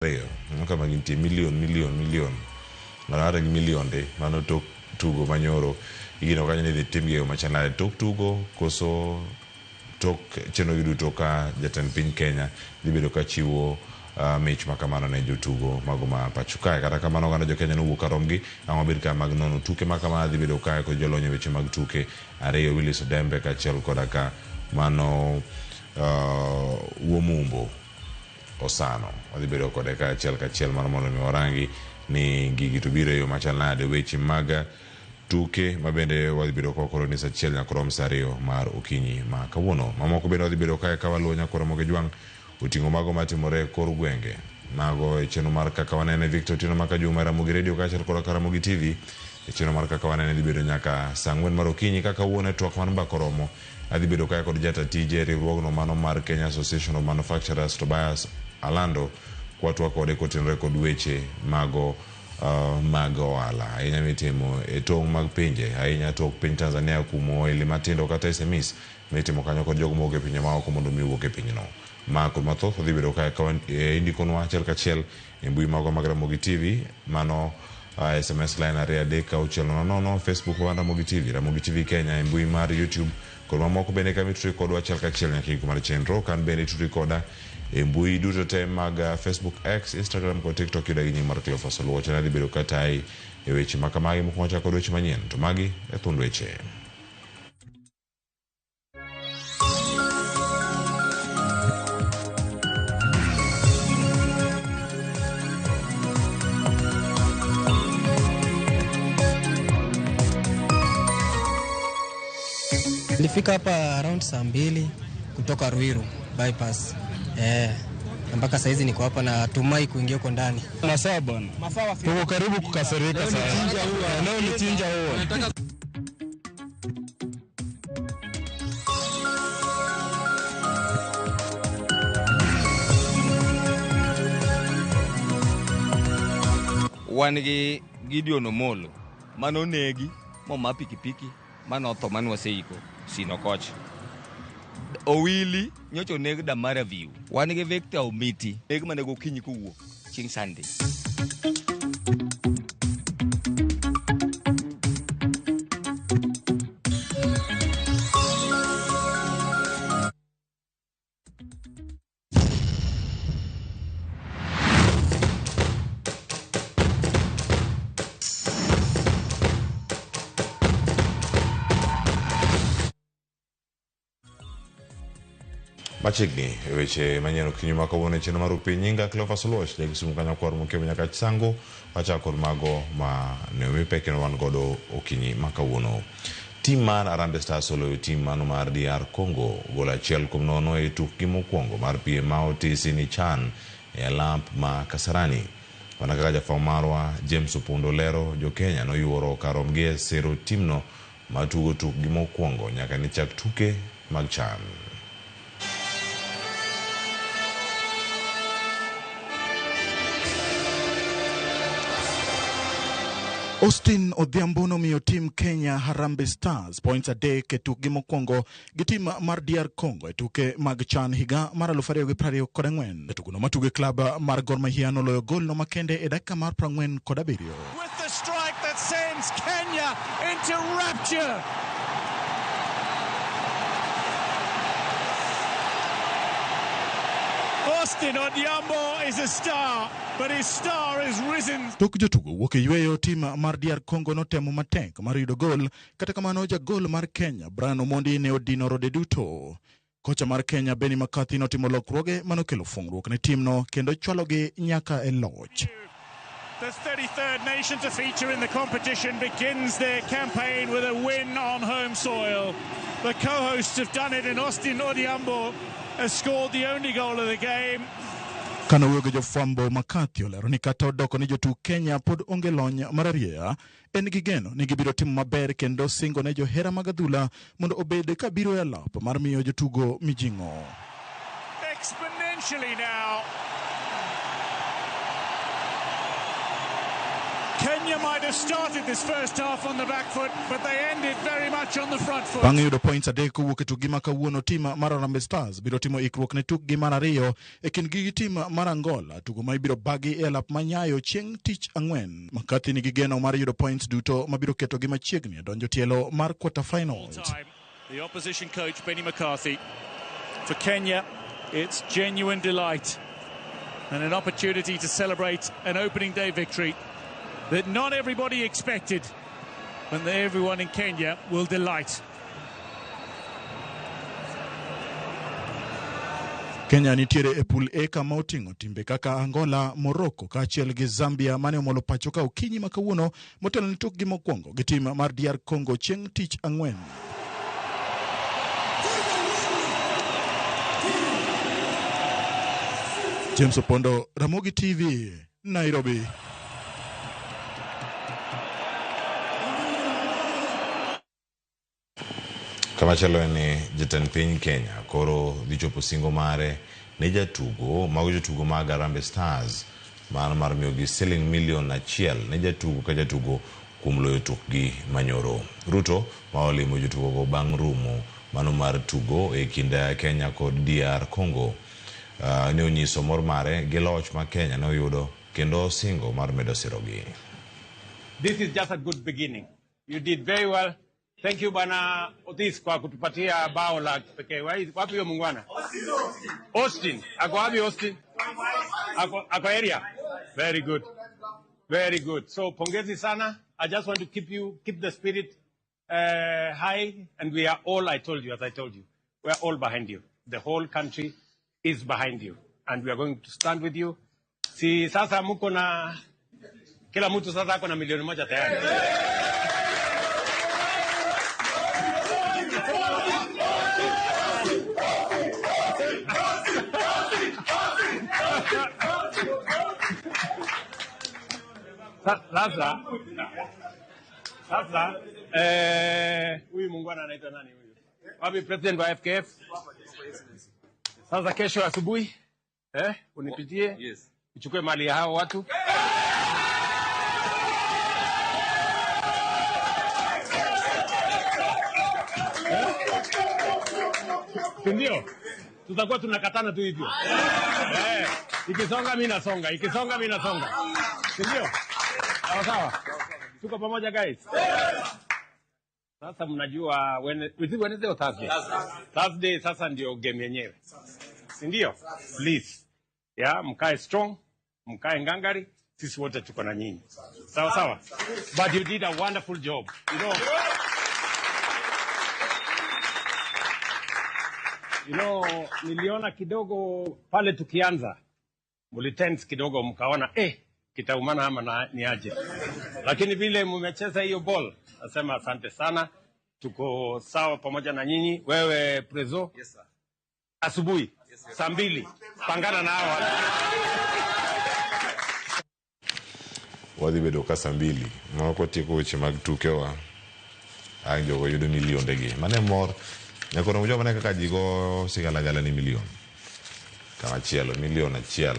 Ariyo, ineno kama gintie milion milion milion ng'ato gi milionde mano tok tugo manyoro igeno kanyo ni idhi timgi e yo machal nade tok tugo koso tok chenro gi duto ka jatend piny Kenya dhi bedo ka chiwo mich ma kamano ne jotugo mago ma pacho kae. Kata kamano oganda jo Kenya nowuok ka romgi ang' wabed ka mag nono tuke ma kama dhi bedo kae kod jolony e weche mag tuke ariyo Willis Odembe kaachiel koda ka mano Wuomumbo Osano. Wadhi bedo kode ka achiel kachiel mar mondo mi warangi ni gigi to biro e yo machal nade. Weche mag tuke ma bende wadhi bedo ka wakoro ni saa achiel nyaka rom saa ariyo mar okinyi ma kawuono. Mamoko bende wadhi bedo kae ka waluwo nyaka Ramogi Jwang' oting'o mago matimore e kor gwenge. Mago e chenro mar kaka wanene Victor Otieno Maka Juma e Ramogi Radio kaachiel koda ka Ramogi TV. E chenro mar kaka wanene dhi bedo nyaka saa ang'wen mar okinyi kaka kawuono e twak mar mbaka oromo. Adhi bedo kae kod jata tije e riwruogno mano mar Kenya Association of Manufacturers Tobias Alando kwatwa kode kotenore kod weche mago mag ohala ahinya mitimo e tong' mag pinje ahinya tok piny Tanzania kumo ohelni matindo kata SMEs mitimo kanyo kod jogo mowuok e pinje maoko mondo mi owuok e pinyno. Ma kod mathoth wadhi bedo kae ka indikonwa achiel kachiel e mbui magwa mag Ramogi TV mano SMS line ariyo adek auchiel nono nono, Facebook wa Ramogi TV, Ramogi TV Kenya e mbui mar YouTube kod mamoko bende kama itudri kodwa achiel kachiel nyaka giko mar chenro. Kan bende itudri koda e mbui duto te mag Facebook, X, Instagram kod TikTok yuda gi nying mar Cleophas Oluoch. An adhi bedo katayi e weche ma kamagi mokwongo chako kod weche manyien to magi e thuond weche. Nilifika hapa around saa 2 kutoka Ruiru bypass. Mpaka saizi niko hapa na tumai kuingia huko ndani. Masaa bwana. Tuko karibu kukasirika sasa. Leo ni chinja huo. Wan gi Gideon Omolo mano negi moma pikipiki mano otho mano waseiko Sino kocha. Owili nyocha oneg Damara View. Wan gi Victor Omiti neg mana gokinyi kowuok chieng' Sunday. Machiegni e weche manyien okinyi ma kawuono e chenro mar Upiny. Nyinga Cleophas Oluoch, ja Kisumu kanyo kwar Mokebo nyaka Chisango. Wachako kod mago ma ne omi pek kendo wan godo okinyi ma kawuono. Tim mar Harambee Stars oloyo tim mano mar DR Congo gol 1-0 e tukgi mokwongo mar piem ma otisi ni CHAN e alap ma Kasarani. Mana kaka jafwambo marwa James Opondo lero, jo Kenya noyuoro kar romgi e sero timno matugo tukgi mokwongo nyaka ne chak tuke mag CHAN. Austin Odhiambo nomiyo tim Kenya Harambee Stars points 3 e tukgi mokwongo gi tim mar DR Congo e tuke mag CHAN higa mar 2024. Jatugono matugo e klab mar Gor Mahia noloyo gol no makende e dakika mar 47. With the strike that sends Kenya into rapture. Austin Odhiambo is a star, but his star is risen. Tok jotugo wuok e yweyo, tim mar DR Congo notemo matek mar yudo gol, kata kamano jagol mar Kenya Brian Omondi ne odino rode duto. Kocha mar Kenya Benny McCarthy notimo lokruoge manokelo fungruok ne timno kendo chwalogi nyaka e loch. The 33rd nation to feature in the competition begins their campaign with a win on home soil. The co-hosts have done it, and Austin Odhiambo has scored the only goal of the game. Kano wuoyo gi jofwambo, McCarthy olero ni kata odoko ni jotug Kenya pod onge lony mar arieya, en gi geno ni gibiro timo maber kendo singo ne johera mag adhula mondo obed ka biro e alap mar miyo jotugo mijing'o. Exponentially now. Kenya Kenya might have started this first half on the back foot, but they ended very much on the front foot. Bang' yudo points adek kowuok e tukgi ma kawuono, tim mar Harambee Stars biro timo ikruok ne tukgi mar ariyo e kindgi gi tim mar Angola, tugo ma ibiro bagi e alap ma Nyayo chieng' tich ang'wen. McCarthy nigi geno mar yudo points duto mabiro ketogi machiegni e donjo tielo mar quarter finals. Time, the opposition coach, Benny McCarthy. For Kenya, it's genuine delight and an opportunity to celebrate an opening day victory that not everybody expected, but that everyone in Kenya will delight. Kenya nitiere e pool A kama oting'o timbe kaka Angola, Morocco kaachiel gi Zambia mane omolo pacho ka okinyi ma kawuono motelo ne tukgi mokwongo gi tim mar DR Congo chieng' tich ang'wen. James Opondo, Ramogi TV, Nairobi. Kamachielo en ni jatend piny Kenya koro dhi chopo singo mare ne jatugo mago jotugo mag Harambee Stars mano mar miyogi siling milion 1 ne jatugo ka jatugo kuom loyo tukgi manyoro. Ruto ma olimo jotugogo bang' rumo mano mar tugo e kind Kenya kod DR Congo ne onyiso mor mare gi loch ma Kenya ne oyudo kendo singo mar medo sirogi. This is just a good beginning. You did very well. Thank you Bwana Otis kwa kutupatia bao la pekee. Wapi huyo muungwana? Austin. Ako wapi Austin? Ako area. Very good. Very good. So pongezi sana. I just want to keep the spirit high, and we are all, as I told you, we are all behind you. The whole country is behind you, and we are going to stand with you. Si sasa muko na kila mtu sasa ako na milioni 1 tayari. Sasa huyu muungwana anaitwa nani huyu? Wapi president wa FKF? Sasa kesho asubuhi unipitie. Yes. Uchukue mali ya hao watu. Ndio. Tutakuwa tunakatana tu hivyo. Ikisonga mimi nasonga, ikisonga mimi nasonga. Ndio. Sawa sawa. Tuko pamoja guys. Sasa mnajua Wednesday or Thursday? Thursday sasa ndio game yenyewe. Si ndio? Please. Yeah, mkae strong, mkae ngangari, sisi wote tuko na nyinyi. Sawa sawa. But you did a wonderful job. You know, niliona kidogo pale tukianza mulitense kidogo mkaona kitaumana ama na, ni aje. Lakini vile mmecheza hiyo ball, nasema asante sana. Tuko sawa pamoja na nyinyi. Wewe Prezo? Yes sir. Asubuhi yes, sir. Saa 2 pangana na hawa. Wadhi bedo ka saa 2 moko tieko weche mag tukewa. Ang' jogo yudo milionde gi. Mane mor. Nyakoro mjo mane kaka ji go sigalagala ni milion. Kamachielo milion 1.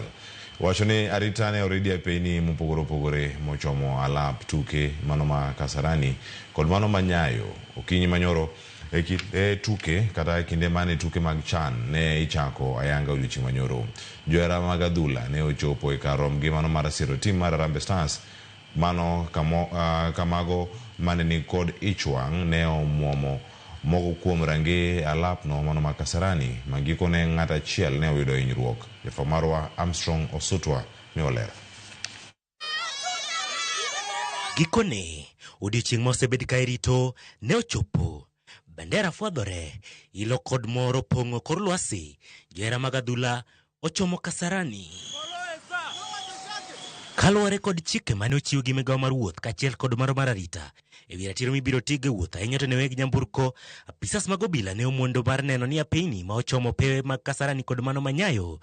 Wacho ni arita ne oridi apeyni mopogore opogore mochomo alap tuke mano ma Kasarani kod mano ma Nyayo. Okinyi manyoro e kinde tuke kata e kinde mane tuke mag CHAN ne ichako ayanga odiochieng' manyoro. Johera mag adhula ne ochopo e kar romgi mano mar siro tim mar Harambee Stars. Mano kamago mane ni kod ich wang' ne omuomo moko kuom range alapno mano ma Kasarani ma gikone ng'at achiel ne oyudo hinyruok. Jafwambo marwa Armstrong Osutwa miyo ler. Gikone, odiochieng' ma osebed ka irito ne ochopo. Bendera fwadhore, ilo kod mor opong'o kor lwasi. Johera mag adhula ochomo Kasarani. Kaluwore kod chike mane ochiw gi migawo mar wuoth kaachiel kod maro mar arita e wi ratiro mibiro tigo e wuoth ahinya to ne weg nyamburko, apisas mag obila ne omondo mar neno ni apeyni ma ochomo pewe mag Kasarani kod mano ma Nyayo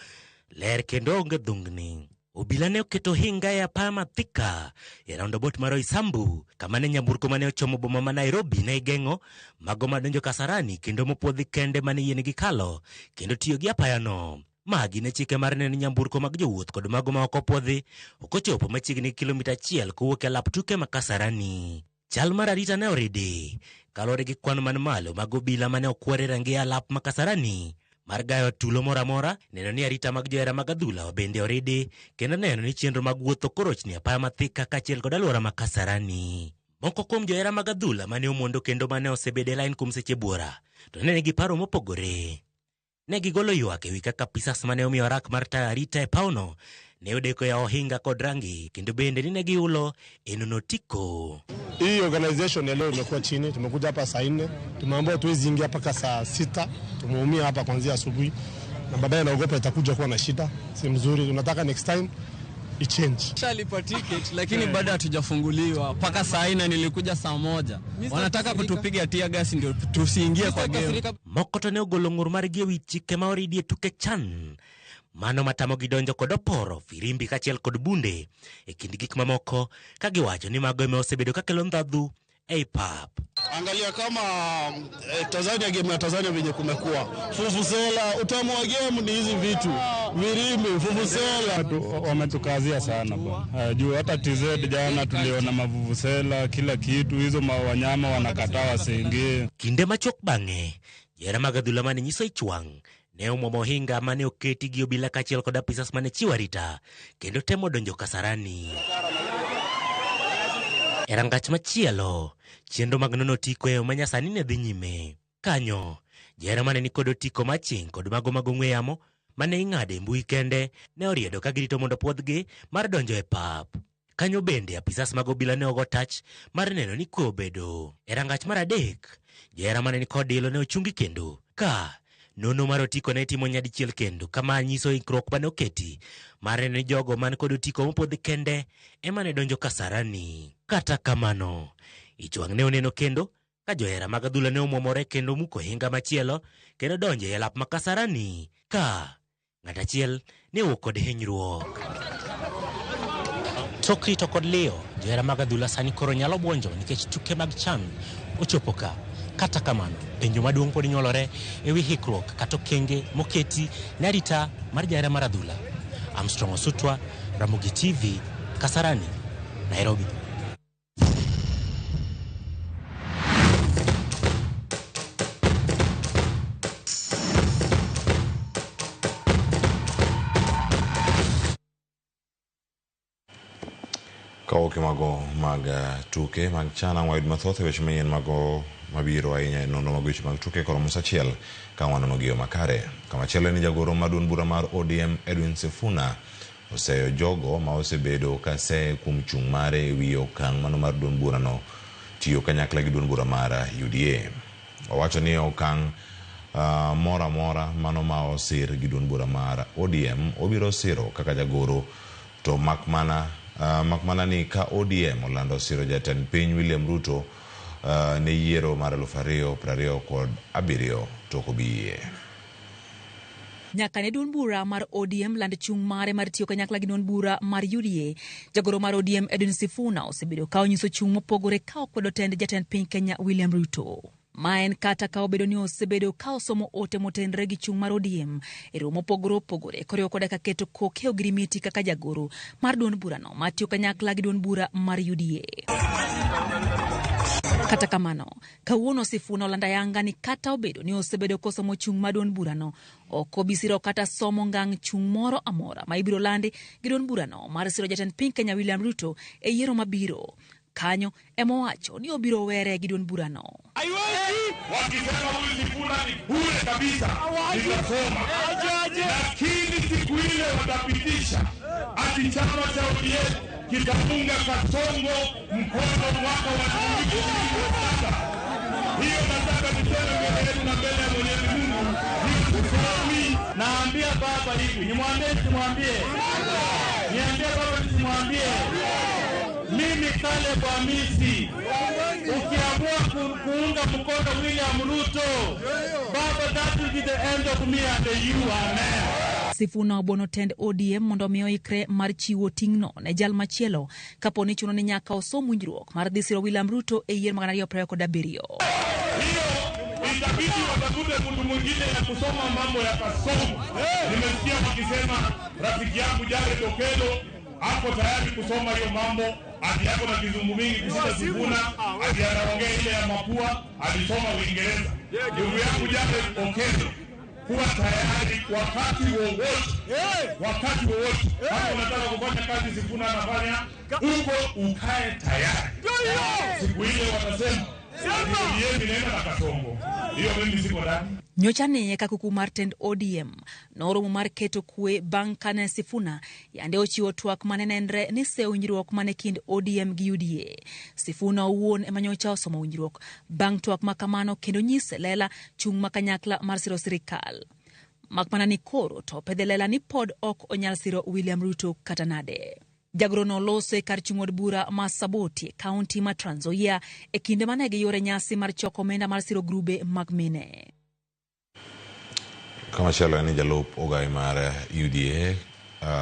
ler kendo onge dhungni. Obila ne oketo hinga e apaya ma Thika e roundabout mar Roysambu kama ne nyamburko mane ochomo boma ma Nairobi ne igeng'o mago madonjo Kasarani kendo mopuodhi kende mane yienegi kalo kendo tiyo gi apayano. Magi ne chike mar neno ni nyamburko mag jowuoth kod mago ma ok opuodhi ok ochopo machiegni gi kilomita achiel kowuok e lap tuke ma Kasarani. Chal mar arita ne oridi kaluwore gi kwan man malo mag obila mane okwor e rangeye alap ma Kasarani mar gayo tulo moro amora, neno ni arita mag johera mag adhula bende oridi kendo neno ni chenro mag wuoth ok orochni apaya ma Thika kaachiel kod alwora ma Kasarani. Moko kuom johera mag adhula mane omondo kendo mane osebedo e lain kuom seche buora to ne nigi paro mopogore. Ne gigolo ywak ewi kaka apisas mane omiyo rak mar tayo arita e pawno ne odeko yawo ohinga kod rangi kendo bende ni ne gihulo e nono otiko. Hii organization ya leo imekuwa chini. Tumekuja hapa saa 4, tumeambiwa tuwezi ingia mpaka saa 6. Tumeumia hapa kuanzia asubuhi, na baadaye naogopa itakuja kuwa na shida, si mzuri. Tunataka next time ichange. Shalipa ticket lakini bado hatujafunguliwa mpaka saa 4, nilikuja saa 1. Wanataka kutupiga tear gas ndio tusiingie kwa game. Moko to ne ogolo ng'ur margi ewi chike ma oridi e tuke CHAN mano matamogi donjo kod oporo, firimbi kaachiel kod bunde e kind gik mamoko ka giwacho ni mago ema osebedo kakelo ndhadhu ei pap. Angalia kama Tanzania, game ya Tanzania venye kumekuwa fufusela, utamu wa game ni hizi vitu virimbi, fufusela. Wametukazia sana bwana. Juu hata TZ jana tuliona mavuvuzela kila kitu, hizo wanyama wanakataa wasiingie. Kinde machuok bang'e, johera mag adhula mane nyiso ich wang' ne omwomo ohinga mane oketi gi obila kaachiel kod apisas mane chiwo arita kendo temo donjo Kasarani. E rangach machielo, chenro mag nono otiko e yo manyasani ne dhi nyime. Kanyo, johera mane nikod otiko maching' kod mago mag ong'we yamo mane ing'ado e mbui kende ne oriedo ka girito mondo puodhgi mar donjo e pap. Kanyo bende apisas mag obila ne ogo tach mar neno ni kwe obedo. E rangach mar adek, johera mane nikod ilo ne ochungi kendo ka nono mar otiko ne itimo nyadichiel kendo kama nyiso ikruok mane oketi mar neno ni jogo man kod otiko mopuodhi kende ema ne donjo Kasarani. Kata kamano, ich wang' ne oneno kendo ka johera mag adhula ne omwomore kendo muko ohinga machielo kendo donjo e alap ma Kasarani ka ng'at achiel ne owuok kod hinyruok. Tok rito kod liyo, johera mag adhula sani koro nyalo buonjo nikech tuke mag CHAN ochopo ka. Kata kamano, penjo maduong' pod nyuolore ewi hikruok kata okenge moketi ne arita mar johera mar adhula. Armstrong Osutwa, Ramogi TV, Kasarani, Nairobi. Kawuok e mago mag tuke mag CHAN, ang' wayud mathoth e weche manyien mago mabiro ahinya e nonro mag weche mag tuke koromo sa achiel ka wanono gi yo makare. Kamachielo en ni jagoro mar duond bura mar ODM Edwin Sifuna oseyo jogo ma osebedo ka seye kuom chung' mare ewi okang' mano mar duond burano tiyo kanyakla gi duond bura mar UDA. Owacho ni okang' moro amora mano ma osir gi duond bura mar ODM obiro siro kaka jagoro, to mak mana ni ka ODM olando siro jatend piny William Ruto ne yiero mar 2027 to ok obi yie. Nyaka ne duond bura mar ODM land chung' mare mar tiyo kanyakla gi duond bura mar UDA, jagoro mar ODM Edwin Sifuna osebedo ka onyiso chung' mopogore ka okwedo tend jatend piny Kenya William Ruto. Ma en kata ka obedo ni osebedo ka osomo ote motenre gi chung' mar ODM e romo mopogore opogore koriwo koda ka keto koke ogirimiti kaka jagoro mar duond burano matiyo kanyakla gi duond bura mar UDA. Kata kamano, kawuono Sifuna olando ayanga ni kata obedo ni osebedo kosomo chung' mar duond burano, ok obi siro kata somo ngang' chung' moro amora ma ibiro landi gi duond burano mar siro jatend piny Kenya William Ruto e yiero mabiro. Kanyo ema owacho ni obiro were gi duond burano. Haiwezi. Wakisema huyu Sifuna ni bure kabisa, nitasoma. Lakini siku ile watapitisha ati chama cha ODM kitafunga Kasongo mkono mwaka wa 2027. Hiyo nataka niseme mbele yetu na mbele ya Mwenyezi Mungu, sisomi. Naambia baba hivi, nimwambie nisimwambie? Niambie baba nisimwambie? Mimi Caleb Amisi, ukiamua kuunga mkono William Ruto, baba, that will be the end of me and you. Amen. Sifuna obuono tend ODM mondo omi oikre mar chiwo ting'no ne jal machielo kapo ni chuno ni nyaka osom winjruok mar dhi siro William Ruto e yiero mag 2027. Hiyo itakuwa Itabidi watafute mtu mwingine ya kusoma mambo ya Kasongo. Nimesikia wakisema rafiki yangu Jared Okello ako tayari kusoma hiyo mambo, ati yako na kizungu mingi kushinda Sifuna, ati anaongea ile ya mapua, alisoma Uingereza. Ndugu yangu Jared Okello, kuwa tayari wakati wowote, wakati wowote. Kama unataka kufanya kazi Sifuna anafanya huko, ukae tayari. Siku ile watasema ODM inaenda na Kasongo, hiyo mimi siko ndani. Nyocha ne ka kuku mar tend ODM noromo mar keto kwe bang' kane Sifuna yande ochiwo twak mane nenre ni seyo winjruok mane kind ODM gi UDA. Sifuna owuon ema nyocha osomo winjruok bang' twak ma kamano kendo nyise lela chung' ma kanyakla mar siro sirikal. Mak mana ni koro to pedhe lela ni pod ok onyal siro William Ruto kata nade. Jagoro no loso e kar chung' od bura ma Saboti e kaunti ma Trans Nzoia e kinde mane giyore nyasi mar choko omenda mar siro grube mag mine. Kamachielo en ni jalup ogai mar UDA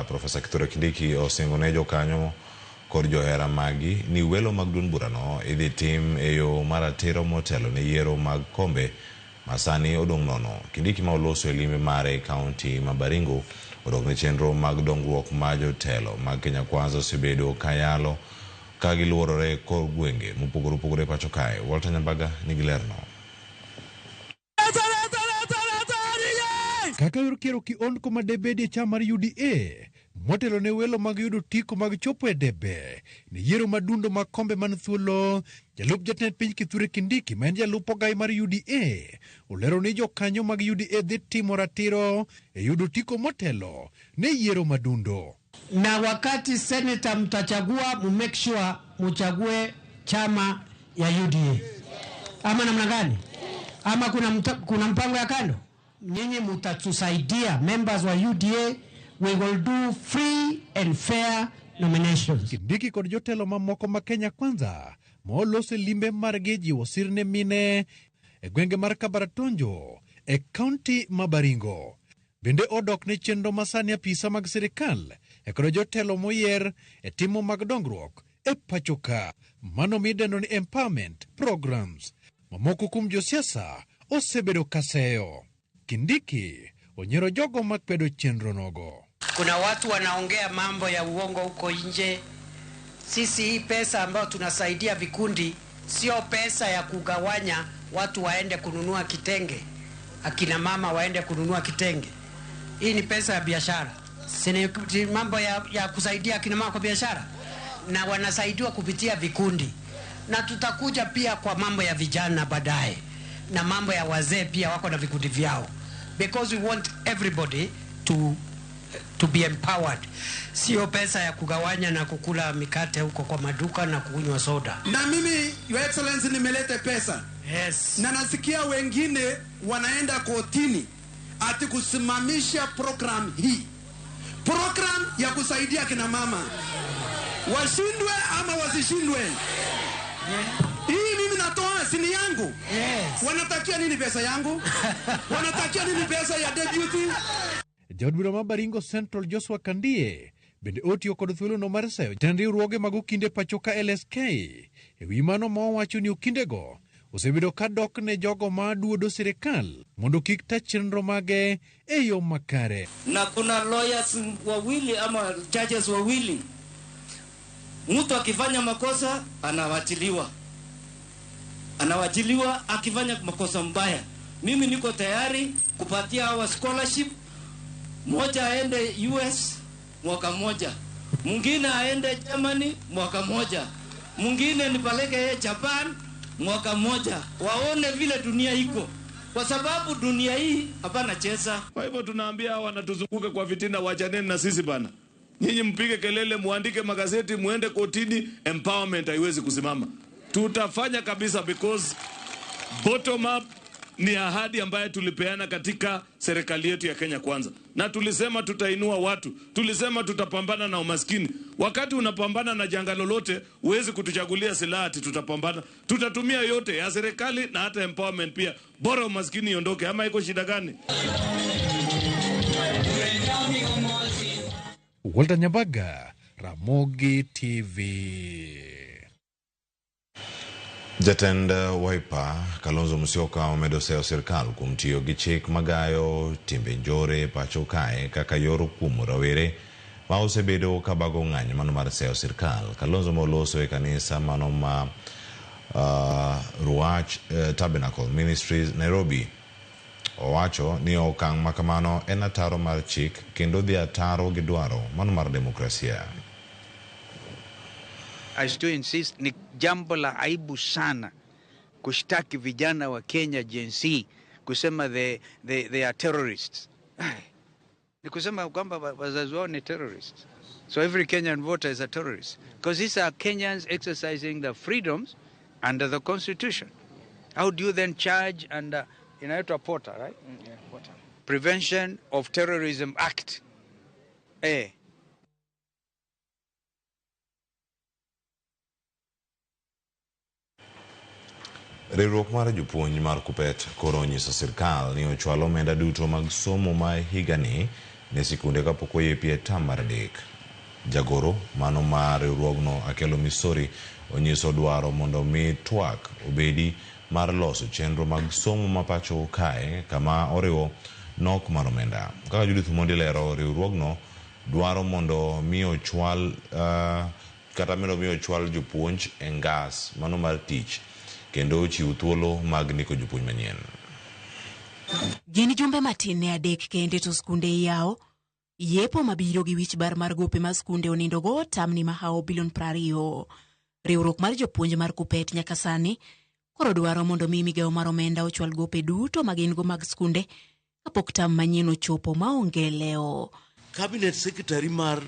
Profesa Kithure Kindiki osingo ne jokanyo kod johera magi ni welo mag duond burano idhi tim e yo maratiro motelo ne yiero mag kombe ma sani odong' nono. Kindiki ma oloso e limbe mare e kaunti ma Baringo odok ne chenro mag dongruok ma jotelo mag Kenya Kwanza osebedo kayalo ka giluorore e kor gwenge mopogore opogore e pacho kae. Walter Nyambaga nigi lerno. Kaka yor kero kiondko ma debedi e chama mar UDA motelo ne welo mag yudo tiko mag chopo e debe ne yiero madundo mag kombe man thuolo, jalup jatend piny Kithure Kindiki ma en jalup ogai mar UDA olero ni jokanyo mag UDA dhi timo ratiro e yudo tiko motelo ne yiero madundo. Na wakati seneta mtachagua, mu make sure muchague chama ya UDA ama namna gani? Ama kuna mpango ya kando? Nyinyi mutatusaidia members wa UDA, we will do free and fair nominations. Kindiki kod jotelo mamoko ma Kenya Kwanza ma oloso limbe margi jiwo sir ne mine e gwenge mar Kabaratonjo e kaunti ma Baringo. Bende odok ne chenro masani apisa mag sirikal e kod jotelo moyier e timo mag dongruok e pacho ka, mano midendo ni empowerment programs. Mamoko kuom josiasa osebedo kaseyo. Kindiki onyiero jogo makwedo chenro nogo. Kuna watu wanaongea mambo ya uongo huko nje. Sisi hii pesa ambayo tunasaidia vikundi sio pesa ya kugawanya watu waende kununua kitenge, akina mama waende kununua kitenge. Hii ni pesa ya biashara, si ni mambo ya kusaidia akina mama kwa biashara, na wanasaidiwa kupitia vikundi. Na tutakuja pia kwa mambo ya vijana baadaye, na mambo ya wazee pia wako na vikundi vyao, because we want everybody to be empowered. Sio pesa ya kugawanya na kukula mikate huko kwa maduka na kunywa soda. Na mimi, Your Excellency, nimeleta pesa. Yes. Na nasikia wengine wanaenda kotini ati kusimamisha program hii, program ya kusaidia kina mama, washindwe ama wasishindwe. Hii mimi natoa sini yangu. Yes. Wanatakia nini pesa yangu? Wanatakia nini pesa ya deputy? Jaod bura ma Baringo Central Joshua Kandie bende otiyo kod thuolono mar seyo jatend riwruoge mag okinde pacho ka LSK e wi mano ma owacho ni okindego osebedo ka dok ne jogo ma duodo sirikal mondo kik ta chenro mage e yo makare. Na kuna lawyers wawili ama judges wawili, mtu akifanya makosa anawachiliwa, anawachiliwa akifanya makosa mbaya. Mimi niko tayari kupatia hawa scholarship, moja aende US mwaka moja, mwingine aende Germany mwaka moja, mwingine nipeleke yeye Japan mwaka moja, waone vile dunia iko, kwa sababu dunia hii hapana cheza. Kwa hivyo tunaambia hawa wanatuzunguka kwa fitina, wachaneni na sisi bana. Nyinyi mpige kelele, muandike magazeti, muende kotini, empowerment haiwezi kusimama. Tutafanya kabisa because bottom up ni ahadi ambayo tulipeana katika serikali yetu ya Kenya Kwanza, na tulisema tutainua watu, tulisema tutapambana na umaskini. Wakati unapambana na janga lolote, huwezi kutuchagulia silaha ati tutapambana. Tutatumia yote ya serikali na hata empowerment pia, bora umaskini iondoke. Ama iko shida gani? Walter Nyambaga, Ramogi TV. Jatend Wiper Kalonzo Musyoka omedo seyo sirkal kuom tiyo gi chik magayo timbe njore pacho kae kaka yor kumo rawere ma osebedo kabago ng'anyo mano mar seyo sirkal. Kalonzo moloso e kanisa mano ma Ruach Tabernacle Ministries Nairobi owacho ni okang' makamano en ataro mar chik kendo dhi ataro gi dwaro mano mar demokrasia. I still insist, ni jambo la aibu sana kushtaki vijana wa Kenya Gen Z kusema they are terrorists. Ni kusema kwamba wazazi wao ni terrorists. So every Kenyan voter is a terrorist because these are Kenyans exercising their freedoms under the constitution. How do you then charge under inaitwa POTA, right? Yeah, POTA. Prevention of Terrorism Act. Riwruok mar jopuonj mar Kuppet koro onyiso sirkal ni ochwal omenda duto mag somo ma higani ne sikunde kapok oyepi e tam mar 3. Jagoro mano mar riwruogno Akelo Misori onyiso dwaro mondo mi twak obedi mar loso chenro mag somo ma pacho kae kama oriwo nok mar omenda. Kaka Judith Mondi lero, riwruogno dwaro mondo mi ochwal kata mondo mi ochwal jopuonj e ngas mano mar tich kendo ochiw thuolo mag ndiko jopuonj manyien. Gin jumbe matin ne 3 kende to skunde iyawo. Yepo mabiro gi wich bar mar gope ma skunde onindogo tamni mahawo bilion 20. Riwruok mar jopuonj mar Kuppet nyaka sani koro dwaro mondo mi migawo mar omenda ochwal gope duto ma gin go mag skunde kapok tam manyien ochopo maonge lewo. Cabinet Secretary mar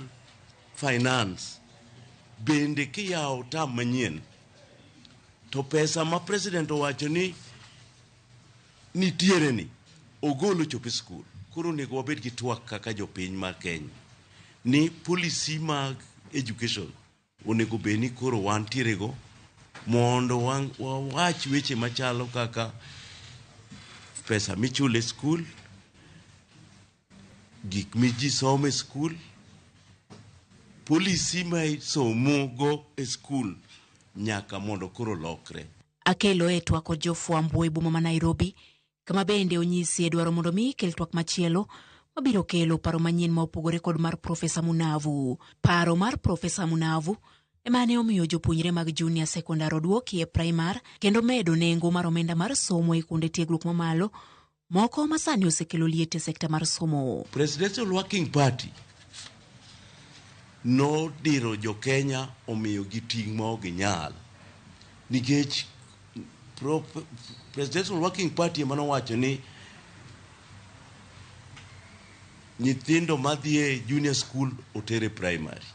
Finance bende kiyawo tam manyien to pesa ma president owacho ni nitiere ni ogolo chopo e skul. Koro onego wabed gi twak kaka jopiny mar Kenya ni policy mag education onego bed ni koro wantiere go mondo wawach weche machalo kaka pesa michulo e skul, gik miji somo e skul, policy ma isomo go e skul nyaka mondo koro lokre. Akelo e twak kod jofwambo e boma ma Nairobi, kama bende onyisi dwaro mondo mi kel twak machielo mabiro kelo paro manyien ma opogore kod mar Profesa Munavu. Paro mar Profesa Munavu ema ne omiyo jopuonjre mag junior secondary oduoki e primar kendo medo nengo mar omenda mar somo e kuonde tiegruok mamalo moko ma sani osekelo liet e sekta mar somo. Presidential Working Party nodiro jo Kenya omiyo gi ting' ma ok ginyal nikech Presidential Working Party ema nowacho ni nyithindo madhi e junior school otere primary.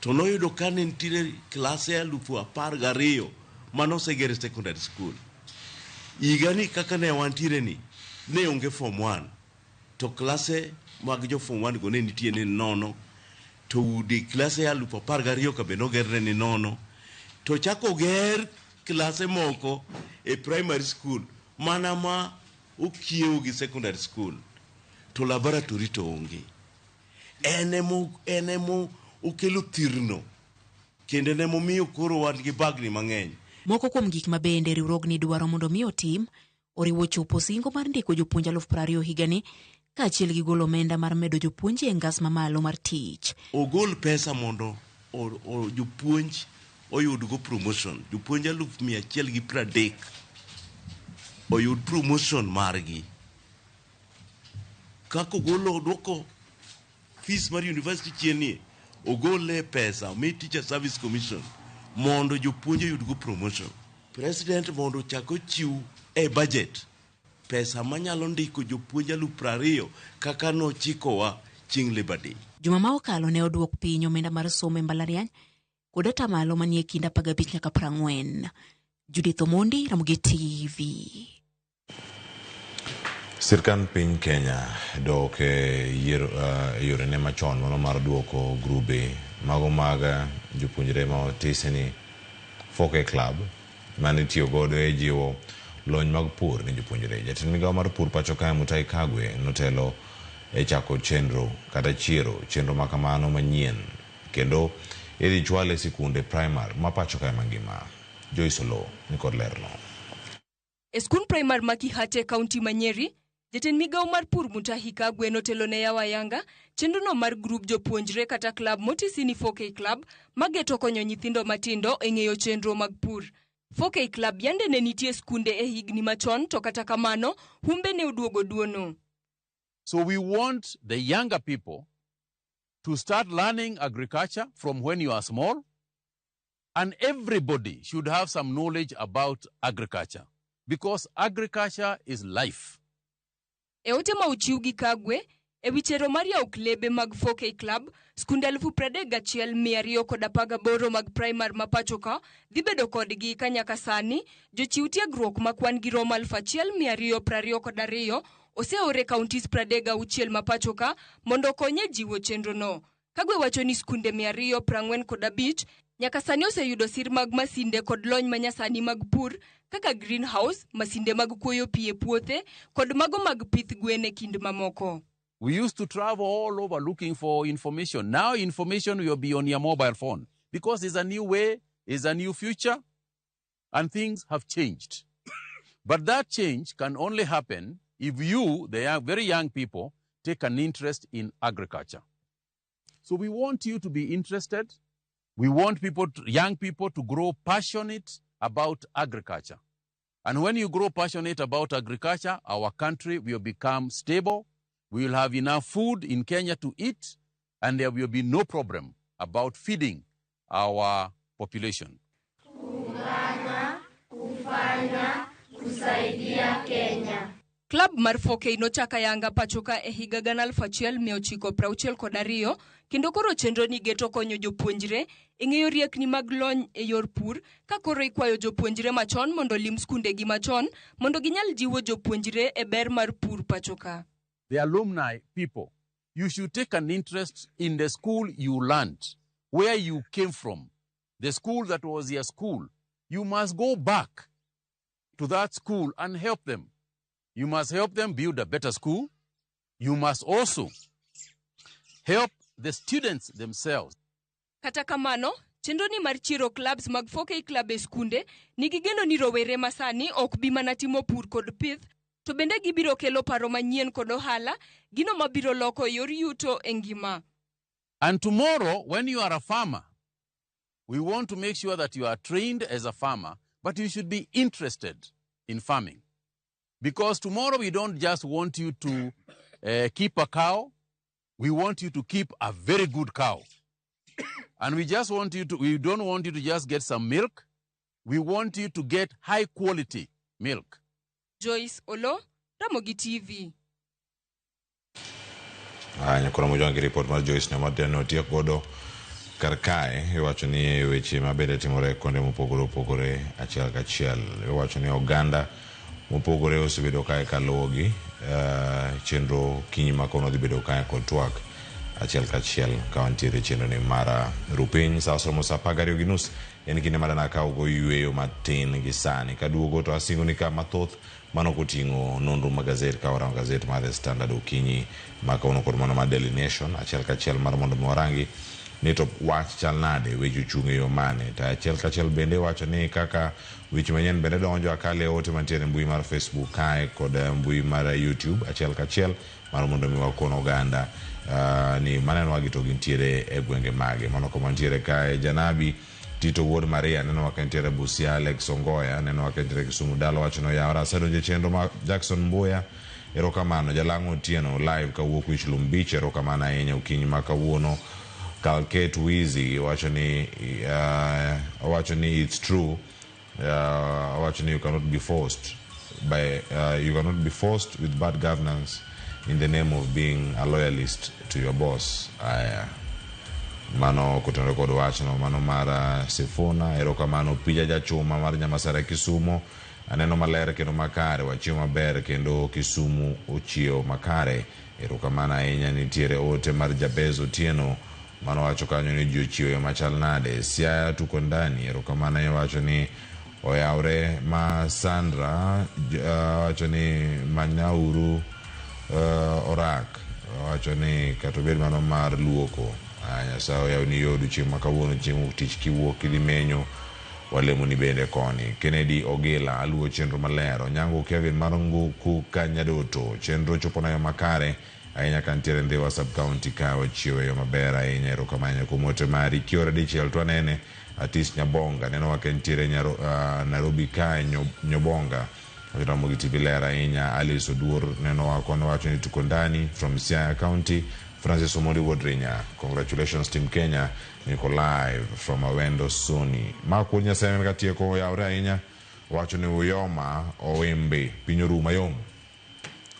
To noyudo ka ne nitiere klase 12,000 manoseger e secondary school. Higani kaka ne wantiere ni ne onge form 1 to klase mag jo form 1 go ne nitie ni nono, to udi klase 12,000 ka be nogerne ni nono, to chako ger klase moko e primary school mana ma okiewo gi secondary school to laboratory to onge. En emo okelo thirno kendo en emomiyo koro wan gi bagni mang'eny. Moko kuom gik ma bende riwruogni dwaro mondo mi otim oriwo chopo singo mar ndiko jopuonj 20,000 higani kaachiel gi golo omenda mar medo jopuonj e ngas mamalo mar tich. Ogol pesa mondo jopuonj oyudgo promotion. Jopuonj 130,000 oyud promotion margi. Kaka ogolo odwoko fees mar university chien ni, ogole pesa omi Teacher Service Commission mondo jopuonj oyudgo promotion. President mondo ochak ochiw e budget pesa manyalo ndiko jopuonj 20,000 kaka nochikowa chieng' Labor Day. Juma ma okalo ne oduok piny omenda mar somo e mbalariany kod atamalo manie kind 15 nyaka 40. Judith Omondi, Ramogi TV. Sirkand piny Kenya dok e yorene machon mano mar duoko grube mago mag jopuonjre ma otisi ni 4K Club mane itiyo godo e jiwo lony mag pur ne jopuonjre. Jatend migawo mar pur pacho kae Mutahi Kagwe notelo e chako chenro kata chiero chenro makamano manyien kendo idhi chwale sikunde primar ma pacho kae mangima. Joyce Oloo nikod lerno. E skund primar ma Kihate, kaunti ma Nyeri, jatend migawo mar pur Mutahi Kagwe notelo ne yawo ayanga chenrono mar grup jopuonjre kata klab motisi ni 4K Club mageto konyo nyithindo matindo e ng'eyo chenro mag pur. 4K Club yande ne nitie skunde e higni machon to kata kamano humbe ne oduogo duono. So we want the younger people to start learning agriculture from when you are small, and everybody should have some knowledge about agriculture because agriculture is life. E ote ma ochiw gi Kagwe, e wi chero mar yawo klebe mag 4K Club, skunde 31,218 mag primar ma pacho ka dhi bedo kodgi ka nyaka sani jochiw tiegruok ma kwan gi romo 1,222 oseor e counties 36 ma pacho ka mondo okony e jiwo chenrono. Kagwe wacho ni skunde 245 nyaka sani oseyudo sir mag masinde kod lony manyasani mag pur kaka greenhouse, masinde mag kuoyo pi e puothe kod mago mag pith gwen e kind mamoko. We used to travel all over looking for information. Now information will be on your mobile phone because it's a new way, it's a new future, and things have changed. But that change can only happen if you, the young, very young people, take an interest in agriculture. So we want you to be interested. We want people, young people to grow passionate about agriculture. And when you grow passionate about agriculture, our country will become stable. We will have enough food in Kenya to eat, and there will be no problem about feeding our population. Kuungana, kufanya, kusaidia Kenya. Klab mar 4K nochak ayanga pacho ka e higa 1962 kendo koro chenro ni geto konyo jopuonjre e ng'eyo riekni mag lony e yor pur ka koro ikwayo jopuonjre machon mondo olim skundegi machon mondo ginyal jiwo jopuonjre e ber mar pur pacho ka. The alumni people, you should take an interest in the school you learned, where you came from, the school that was your school. You must go back to that school and help them. You must help them build a better school. You must also help the students themselves. Kata kamano, chenro ni mar chiro clubs mag 4K Club e skunde nigi geno ni rowere masani ok bi mana timo pur kod pith, to bende gibiro kelo paro manyien kod ohala, gino mabiro loko yor yuto e ngima. And tomorrow, when you are a farmer, we want to make sure that you are trained as a farmer, but you should be interested in farming. Because tomorrow we don't just want you to keep a cow, we want you to keep a very good cow. And we just want you to, we don't want you to just get some milk, we want you to get high quality milk. Joyce Olo, Ramogi TV. Aya, koro mojangi report mar Joyce ne madeno otiek godo kar kae. Iwacho ni weche mabende timore kuonde mopogore opogore achiel kachiel. Iwacho ni oganda mopogore osebedo kae kaluwogi chenro kinyi ma kawuono dhi bedo kae kod twak achiel kachiel ka wantiere chenro ni mar rupiny. Sa osomo sa 12:30 en kinde ma dana kaw go yweyo matin gi sani. Kaduogo to asingo ni ka mathoth mano koting'o nonro mag gazet ka warango gazet mar The Standard okinyi ma kawuono kod mano mar Daily Nation achiel kachiel mar mondo mi warangi ni to wach chal nade, weche ochung' e yo mane. To achiel kachiel bende wacho ni kaka weche manyien bende donjo akale ote mantiere e mbui mar Facebook kae kod mbui mar YouTube achiel kachiel mar mondo mi wakon oganda ni manenowa gi to gintiere e gwenge mage. Mano kama ntiere kae Janabi Tito Wuod Maria neno ka ntiere Busia, Alex Ongoya neno ka ntiere Kisumu Dalo wacho no yawra asedonjo e chenro ma Jackson Mbuya, erokamano. Jalang'o Otieno live kawuok Wich Lum Beach, erokamano ahinya okinyi ma kawuono. Kalket Wizi wacho ni it's true, wacho ni you cannot be forced by you cannot be forced with bad governance in the name of being a loyalist to your boss. Aya, mano kotenore kod wachno mano mar Sifuna, erokamano. Pija Jachuma mar Nyamasara Kisumu, aneno maler kendo makare, wachiewo maber kendo Kisumu ochiewo makare, erokamano ahinya. Nitiere ote mar Jabez Otieno mano wacho kanyo ni ji ochiewo e machal nade. Siaya tuko ndani, erokamano. Iwacho ni oyawre ma Sandra wacho ni manyauru orak, wacho ni kata obed mano mar luoko. Nyasaye oyawni yo odiochieng' ma kawuono, chieng' wuok tich kiwuok kidhi menyo Walemoni bende koni. Kennedy Ogila aluwo chenro maler. Onyango Kevin mar Nguku Kanyadoto. Chenro chopona yo makare ahinya kantiere Ndhiwa sub county ka wachiewo e yo maber ahinya. Erokamano kuom ote mari. Kiora dichiel to anene Atis Nyabonga neno wa kentiere Nairobi kae Nyobonga. Ramogi TV ler ahinya. Alice Oduor neno wa kono wacho ni tuko ndani from Siaya County. Francis Omoli Wuod congratulations Team Kenya. Niko live from Awendo Sony. Mark Wuod Nyasaye en katieko oyawre ahinya. Wacho ni Uyoma Owembe piny orumo mayom.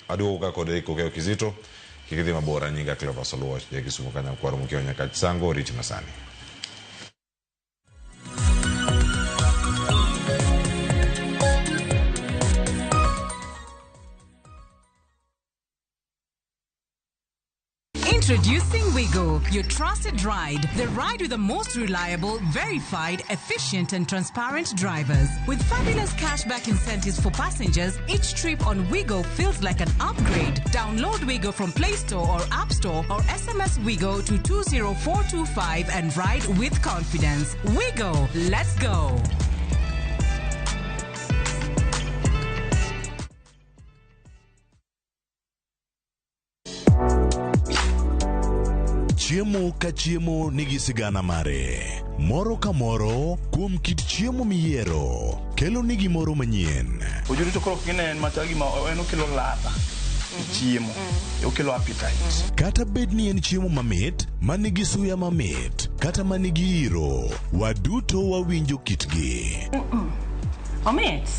Aduogo ka kod Eric Okeyo Kizito. Kik idhi mabor, nyinga Cleophas Oluoch, ja Kisumu Kanyakwaro Mokiewo Nyakach Sango, orit masani. Introducing Wigo, your trusted ride. The ride with the most reliable, verified, efficient, and transparent drivers. With fabulous cashback incentives for passengers, each trip on Wigo feels like an upgrade. Download Wigo from Play Store or App Store or SMS Wigo to 20425 and ride with confidence. Wigo, let's go. Chiemo ka chiemo nigi sigana mare. Moro ka moro kuom kit chiemo miyiero kelo ni gimoro manyien. Ojuri to koro gine en machal gima en okelo ladha e chiemo, okelo appetite. Kata bed ni en chiemo mamit, manigi suya mamit, kata manigi iro, waduto wawinjo kitgi. Omit.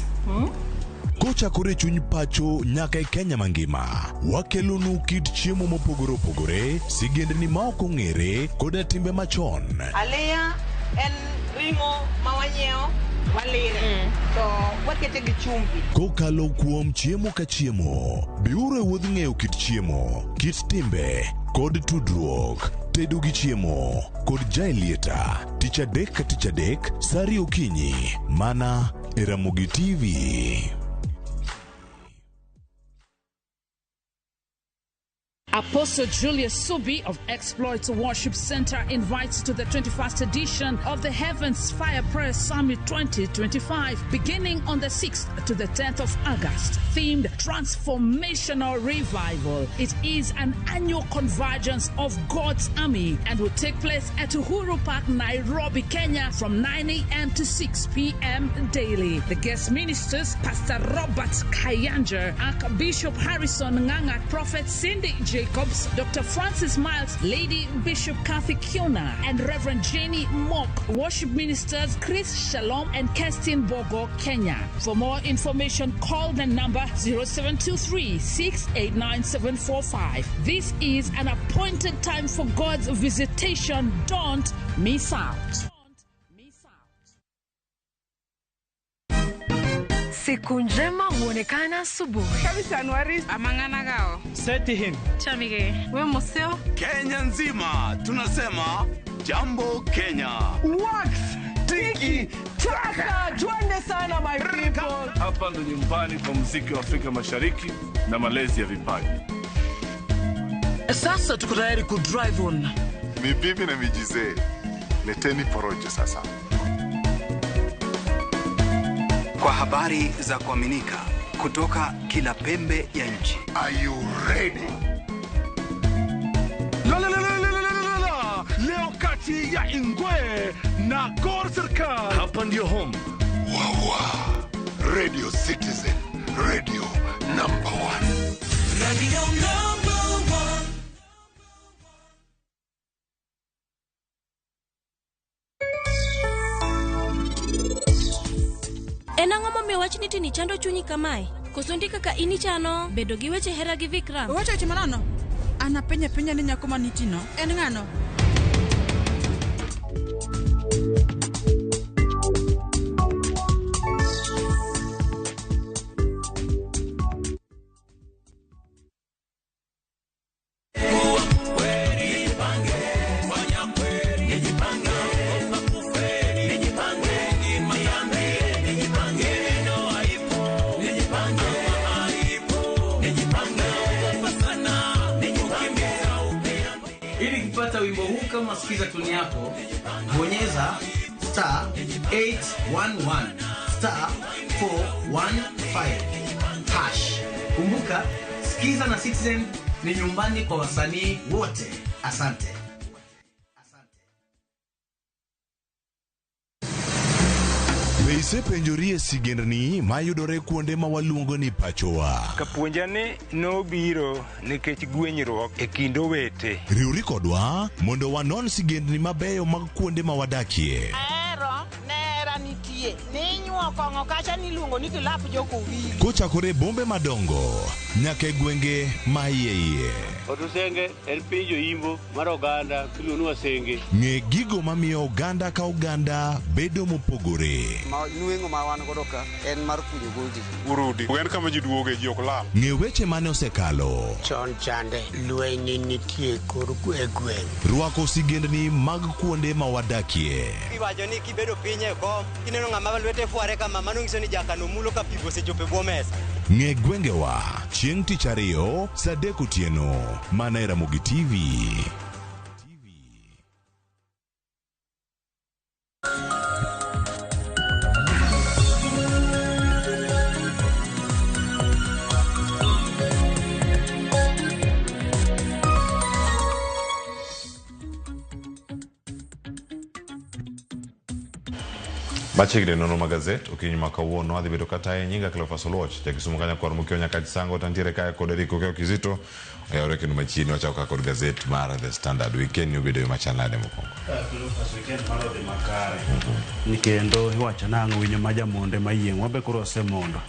Kochakore chuny pacho nyaka e Kenya mangima, wakelonu kit chiemo mopogore opogore, sigendni ma ok ong'ere koda timbe machon. Aliya en ring'o ma wanyiewo walire to wakete gi chumbi. Kokalo kuom chiemo ka chiemo, biuru e wuodh ng'eyo kit chiemo, kit timbe kod tudruok. Tedo gi chiemo kod Jaelieta, tich adek ka tich adek, saa ariyo okinyi, mana e Ramogi TV. Apostle Julius Subi of Exploits Worship Center invites to the 21st edition of the Heavens Fire Prayer Summit 2025, beginning on the 6th to the 10th of August, themed Transformational Revival. It is an annual convergence of God's army and will take place at Uhuru Park, Nairobi, Kenya, from 9 a.m. to 6 p.m. daily. The guest ministers, Pastor Robert Kayanja, Archbishop Harrison Nganga, Prophet Cindy Jacobs, Dr. Francis Miles, Lady Bishop Kathy Kiona, and Reverend Jenny Mock. Worship ministers Chris Shalom and Kerstin Bogo, Kenya. For more information, call the number 0723 689 745. This is an appointed time for God's visitation. Don't miss out. Siku njema huonekana asubuhi. Kabisa Anuari. Amangana gao. Seti him. Chamige. We museo. Kenya nzima tunasema jambo Kenya. Wax tiki taka. Twende sana my people. Hapa ndo nyumbani kwa muziki wa Afrika Mashariki na malezi ya vipaji. Sasa tuko tayari ku drive on. Mibibi na mijizee. Leteni porojo sasa. Kwa habari za kuaminika kutoka kila pembe ya nchi. Are you ready? La la la la la la la. Leo kati ya Ingwe na Gor Serikal. Hapa ndio home. Wawa. Radio Citizen. Radio number 1. Radio number 1. En ang'o momiyo wach ni tini chando chunyi kamae? Koso ndi kaka in ichano bedo gi weche hera gi Vikram? Owacho weche manono? An apenjo apenja ni nyako ma nitino en ng'ano? Ili kupata wimbo huu kama sikiza tuni yako, bonyeza star 811 star 415 hash. Kumbuka, Skiza na Citizen ni nyumbani kwa wasanii wote. Asante. Be isepenjori e sigendni mayudore kuonde ma waluongo ni pachowa? Kapuonja ni nobiro nikech gwenyruok e kind owete. Riwri kodwa mondo wanon sigendni mabeyo mag kuonde ma wadakie. Ahero nera nitie ninyuo kong'o kacha niluongo ni kilap jokowili. Kochakore e bombe madongo nyaka e gwenge ma iye iye. Otusenge en piny joimbo mar oganda miluongo ni Wasenge. Ng'e gigo mamiyo oganda ka oganda bedo mopogore. Ma nweng'o ma wan godo ka en mar kunyo goji. Urudi. En kama ji duoge, ji ok lal. Ng'e weche mane osekalo. Chon chande lweny nitie kor e gweng'. Rwako sigendni mag kuonde ma wadakie. Iwacho ni kibedo piny e kom, kineno ng'ama lwete fware kama, mano nyiso ni jakano mulo ka pi osechopo e bwo mesa. Ng'e gwengewa chieng' tich ariyo saa 3 otieno mana e Ramogi TV. Machiegni nono magazet okinyi ma kawuono adhi bedo kataye nyinga Cleophas Oluoch jakisumu kanya kwar mokiewo nyaka Chisango to antiere kae kod Eric Okeyo Kizito oyawore kendo machiegni wachako ka kod gazet mar The Standard. Weekend ni obedo yo machal nade mokwongo? Cleophas, weekend mar odhi makare. Kendo iwacho nang'o winyo ma jamonde mayieng' wabe koro wasemondo.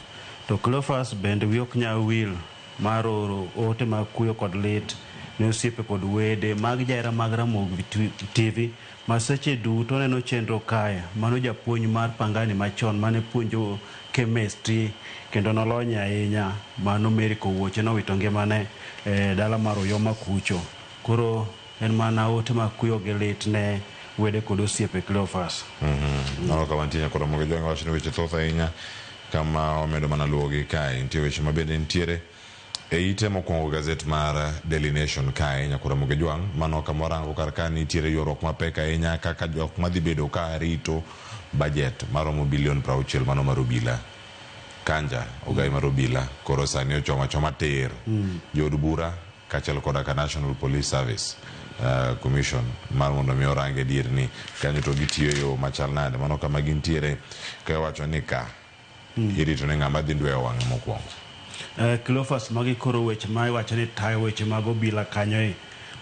To Cleophas bende wiyi ok nyal wil mar oro ote mag kuyo kod lit ne osiepe kod wede mag jahera mag Ramogi TV ma seche duto neno chenro kae. Mano japuonj mar Pangani machon mane puonjo chemistry kendo nolony ahinya. Mano Mary Kowuoche nowito ngimane e dala mar Uyoma kucho. Koro en mana ote mag kuyo gi lit ne wede kod osiepe Cleophas. Mano kama nitie nyakoro mogo jwang' wacho ni weche thoth ahinya kama wamedo mana luwogi kae. Nitie weche ma bende nitiere e ite mokwongo gazet mar Daily Nation kae nyakoro mogo jwang' mano kama warango kar ka nitiere ywaruok mapek ahinya kaka jok madhi bedo ka rito budget maromo bilion 60 mano mar obila. Kanja ogai mar obila koro sani ochomo achoma tir. Jood bura kaachiel koda ka National Police Service Commission mar mondo mi orange dier ni kanyo to gitiyo e yo machal nade. Mano kama gintiere ka iwacho ni ka irito ni ng'ama dhi ndweyo wang'e mokwongo. Cleophas, magi koro weche ma iwacho ni tayo weche mag obila kanyo e.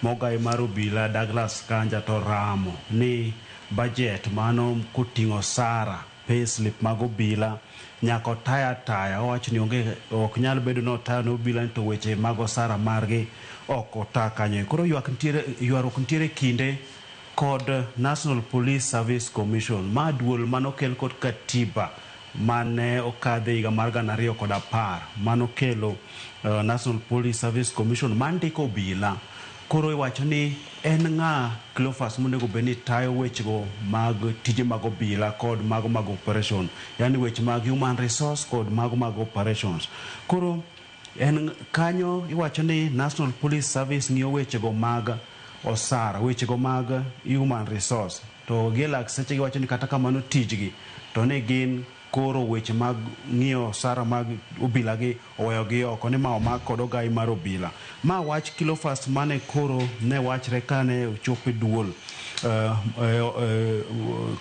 Mogai mar obila Douglas Kanja to ramo ni budget mano koting'o osara pay slip mag obila nyaka otaya taya. Owacho ni onge ok nyal bedo ni otayo ne obila ni to weche mag osara margi ok ota kanyo. Koro ywak nitiere ywaruok nitiere kinde kod National Police Service Commission ma duol manokel kod katiba mane okadhe higa mar 2010 manokelo National Police Service Commission mandiko obila. Koro iwacho ni en ng'a Cleophas monego bed ni tayo wechego mag tije mag obila kod mago mag operation, yani weche mag human resource kod mago mag operations. Koro en kanyo iwacho ni National Police Service ng'iyo wechego mag osara, wechego mag human resource. To gie lak seche giwacho ni kata kamano tijgi to ni gin koro weche mag ng'iyo osara mag obila gi oweyo gi oko ni ma omak kod ogai mar obila. Ma wach Cleophas mane koro ne wachre kane ochopo e duol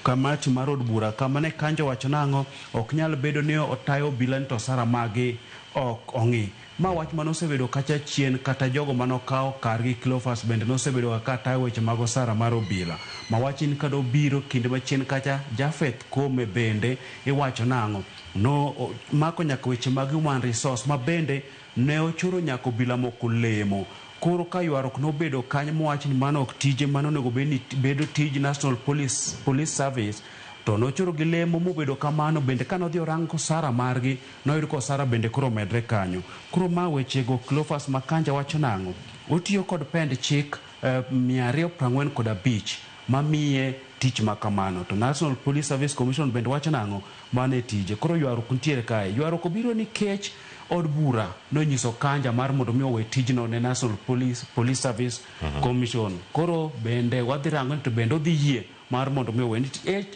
kamati mar od bura kama ne Kanja owacho nang'o ok nyal bedo ni otayo obila ni to osara magi ok ong'i. Ma wach mane osebedo kacha chien kata jogo mane okawo kargi Cleophas bende nosebedo ka tayo weche mag osara mar obila. Ma wach ni kado obiro kinde machien kacha Japheth Kome bende iwacho nang'o no mako nyaka weche mag human resource ma bende ne ochoro nyaka obila moko lemo. Koro ka ywaruok nobedo kanyo mowach ni mano ok tije mano onego bed ni bedo tij National Police Service to nochoro gi lemo mobedo kamano bende kane odhi orang osara margi noyud ka osara bende koro omedre kanyo. Koro ma wechego Cleophas Makanja wacho nang'o? Otiyo kod pend chik 245 mamiye tich ma kamano. To National Police Service Commission bende wacho nang'o? Mano e tije. Koro ywaruok nitiere kae. Ywaruok obiro nikech od bura nonyiso Kanja mar mondo mi owe tijno ne National Police Service Commission. Koro bende wadhi rango ni to bende odhi yie mar mondo mi owe.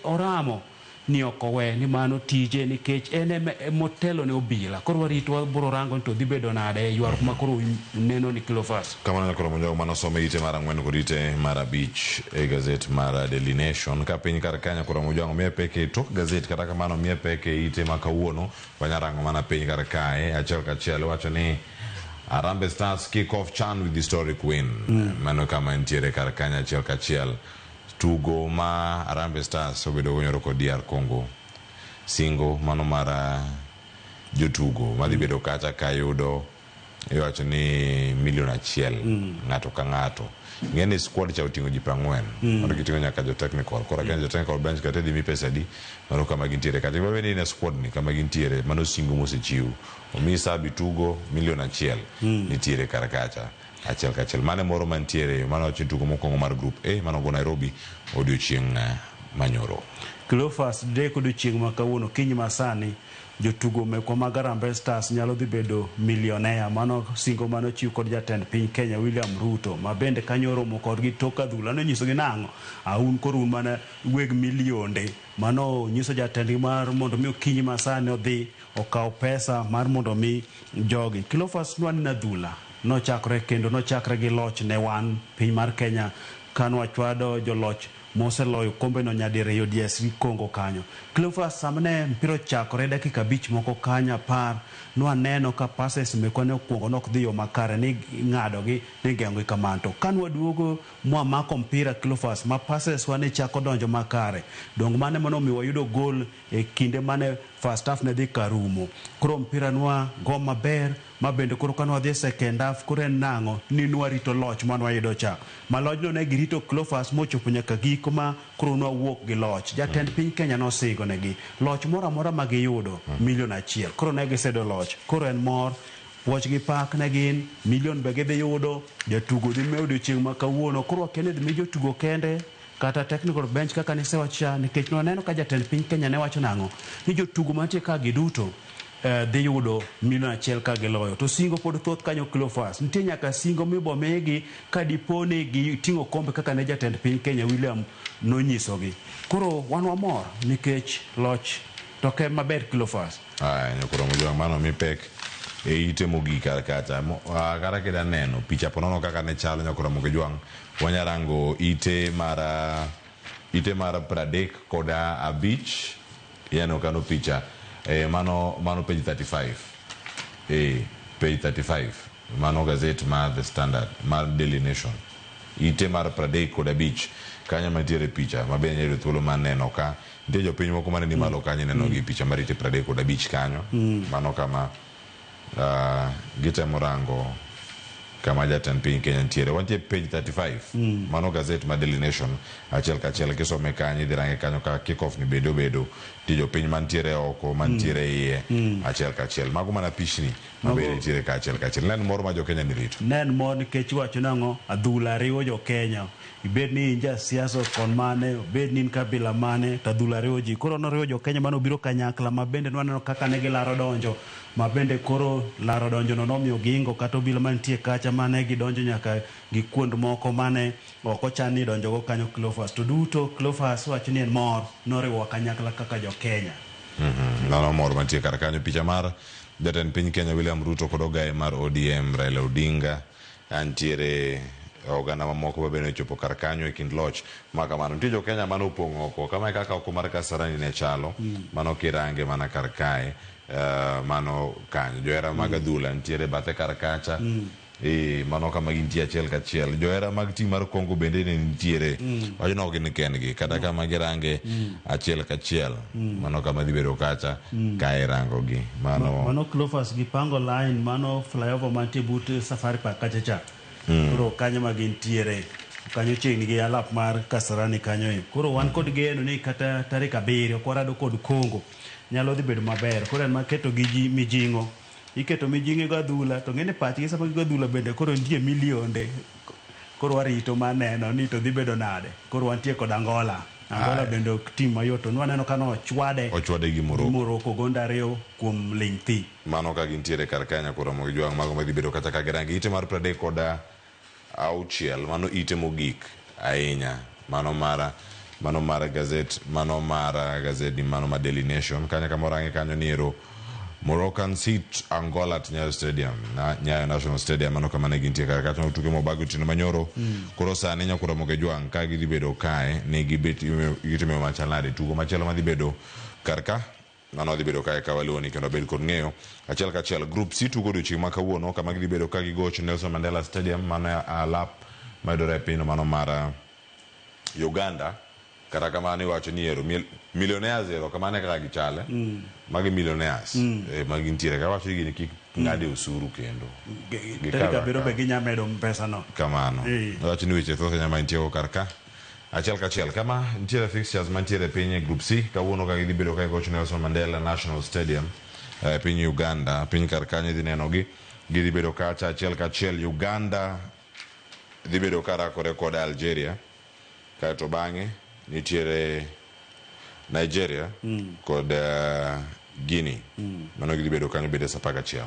Oramo ni ok owe ni mano tije nikech en ema motelo ne obila. Koro warito wabiro rango ni to dhi bedo nade e ywaruok ma koro neno ni Cleophas. Kamano nyakoro Monjogo mano somo ite mar 4 kod ite mar 5 e gazet mar Daily Nation. Ka piny kar ka nyakoro Monjogo miye pek e tok gazet, kata kamano miye pek e ite ma kawuono. Wanyarango mana piny kar kae achiel kachiel iwacho ni Harambee Stars kick off CHAN with historic win. Mano kama nitiere kar kanyo achiel kachiel. Tugo ma Harambee Stars obedo go nyoro kod DR Congo. Singo mano mar jotugo madhi bedo kacha kayudo iwacho ni milion 1 ng'ato ka ng'ato. Ing'e ni squad cha oting'o ji 40. Mano giting'o nyaka jo technical. Koro akia jo technical bench kata idhi mi pesa adi. Mano kama gintiere kacha. Gima bende ni e squad ni kama gintiere mano singo mosechiw. Omi Sabi tugo milion 1 nitiere kar kacha. Achiel kachiel. Mane moro mantiere mano wacho tugo mokwongo mar group A mano go Nairobi odiochieng' manyoro. Cleophas dek odiochieng' ma kawuono kiny masani jotugo mekwa mag Harambee Stars nyalo dhi bedo milionea. Mano singo mano chiw kod jatend piny Kenya William Ruto ma bende kanyo oromo kodgi tok adhula nonyisogi nang'o un koro un mana weg milionde. Mano nyiso jatendgi mar mondo mi okinyi masani odhi okaw pesa mar mondo mi jogi. Cleophas nwaneno adhula nochakore kendo nochakre gi loch ne wan piny mar Kenya kanwachwado joloch moseloyo kombe no nyadiriyo DRC Congo kanyo. Cleophas samne mpira ochakore dakika 5 moko kanyo 10 nwaneno ka passes mekwa ne okuongo nok dhi yo makare ni ng'ado gi ni geng'o gi kamano. To kanwaduogo mwamako mpira Cleophas ma passes wa ne chako donjo makare. Dong mane mano omiyo wayudo gol e kinde mane first half ne dhi karumo. Koro mpira nwa go maber ma bende koro kane wadhi e second half koro en nang'o ni nwarito loch manwayudo cha. Ma lojno ne girito Cleophas mochopo nyaka giko ma koro nwawuok gi loch. Jatend piny Kenya nosingo negi loch moro amora ma giyudo milion 1. Koro ne gisedo loch. Koro en mor puoch gi pak ne gin milion be gidhi yudo jatugo dhi mewo odiochieng' ma kawuono. Koro wakia ni dhi mi jotugo kende kata technical bench kaka nisewacho nikech nwaneno ka jatend piny Kenya ne wacho nang'o ni jotugo mantie ka gi duto dhi yudo milion 1 ka giloyo. To singo pod thoth kanyo Cleophas. Nitie nyaka singo mibo migi ka dipo ni giting'o kombe kaka ne jatend piny Kenya William nonyisogi. Koro wan wamor nikech loch to ok en maber Cleophas. Aya nyakoro Mojwang' mano mi pek e ite mogik kar kacha. Kata kida neno picha ponono kaka ne chalo nyakoro Mojwang' wanyarango ite mar 35 ineno kano picha mano page 35. Page 35 mano gazet mar The Standard mar Daily Nation. Ite mar 35 kanyo mantiere picha ma bende nyalo thuolo mar neno ka nitie jopiny moko mane ni malo kanyo ineno gi picha mar ite 35 kanyo. Mano kama gitemo rango kama jatend piny Kenya nitiere. Wantie page 35. Mano gazet mar Daily Nation achiel kachiel kisome kanyo idhi range kanyo ka kick off ni bende obedo nitie jopiny mantiere oko mantiere iye achiel kachiel. Mago mana pichni mabende nitiere ka achiel kachiel. Ne en mor ma jo Kenya ni rito. Ne en mor nikech iwacho nang'o adhula riwo jo Kenya. Ibed ni in ja siasa kon mane, obed ni in kabila mane, to adhula riwo ji. Koro noriwo jo Kenya mane obiro kanyakla ma bende nwaneno kaka ne gilaro donjo. Ma bende koro laro donjo no nomiyo gingo kata obila mantie kacha mane gidonjo nyaka gi kuond moko mane ok ochan ni donjo go kanyo Cleophas. To duto Cleophas wacho ni en mor noriwo kanyakla kaka jo Kenya. Mano mor mantie kar kanyo. Picha mar jatend piny Kenya William Ruto kod ogaye mar ODM Raila Odinga antiere oganda mamoko ma bende ochopo kar kanyo e kind loch ma kamano. Nitie jo Kenya mane opong'o oko kama e kaka oko mar Kasarani ne chalo. Mano kirange mana kar kae mano kanyo. Johera mag adhula nitiere bathe kar kacha. Mano kama gintie achiel kachiel. Johera mag tim mar Congo bende ne nitiere. Wacho ni ok gin kendgi kata kama girange achiel kachiel. Mano kama dhi bedo kacha ka irango gi. Mano Cleophas gipango line mano flyover mantie but Safari Park kacha cha. Koro kanyo ma gintiere. Kanyo chiegni gi alap mar Kasarani kanyo e. Koro wan kod geno ni kata tarik 7 kwarado kod Congo nyalo dhi bedo maber. Koro en maketo gi mijing'o. Iketo mijing'o go adhula to ng'eni pachgi sama gigo adhula bende koro nitie milionde. Koro warito maneno ni to dhi bedo nade. Koro wantie kod Angola. Angola bende ok tim mayot to nwaneno ka nochwade. Ochwade gi Morocco. Morocco gonde 2 kuom ling' thi. Mano ka gintiere kar kanyo koro Ramogi Jwang' mago madhi bedo kata ka girangi ite mar 36 mano ite mogik ahinya mano mara Mano mar gazet mano mar gazedi mano mar Daily Nation kanyo kama orange kanyo ni ero Moroccan Seat Angola at Nyayo Stadium na, Nyayo National Stadium mano kama ne gintie kar kacha tuke mobagi otieno manyoro. Koro sani nyakura Mogejwang' ka gidhi bedo kae ni gibet gitimo machal nade tugo machielo madhi bedo kar ka mano dhi bedo kae ka waluwoni kendo bed kod ng'eyo achiel kachiel. Group C tugo odiochieng' ma kawuono kama gidhi bedo ka gigocho Nelson Mandela Stadium mano e alap mayudore e pinyno mano mar Uganda. Kata kamano iwacho ni ero millionaires ero kamano e kaka gichale. Magi millionaires. Ma gintiere ka wacho ni gini kik ng'ade osuru kendo. Tarik abiriyo be ginya medo pesa no. Kamano. Wacho ni weche thoth ahinya mantie go kar ka. Achiel kachiel kama nitiere fixtures mantiere piny e Group C kawuono ka gidhi bedo ka gigocho Nelson Mandela National Stadium e piny Uganda. Piny kar kanyo idhi nenogi gidhi bedo kacha achiel kachiel. Uganda dhi bedo ka rakore kod Algeria kaeto bang'e nitiere Nigeria kod Guinea. Mano gidhi bedo kanyo bende saa 11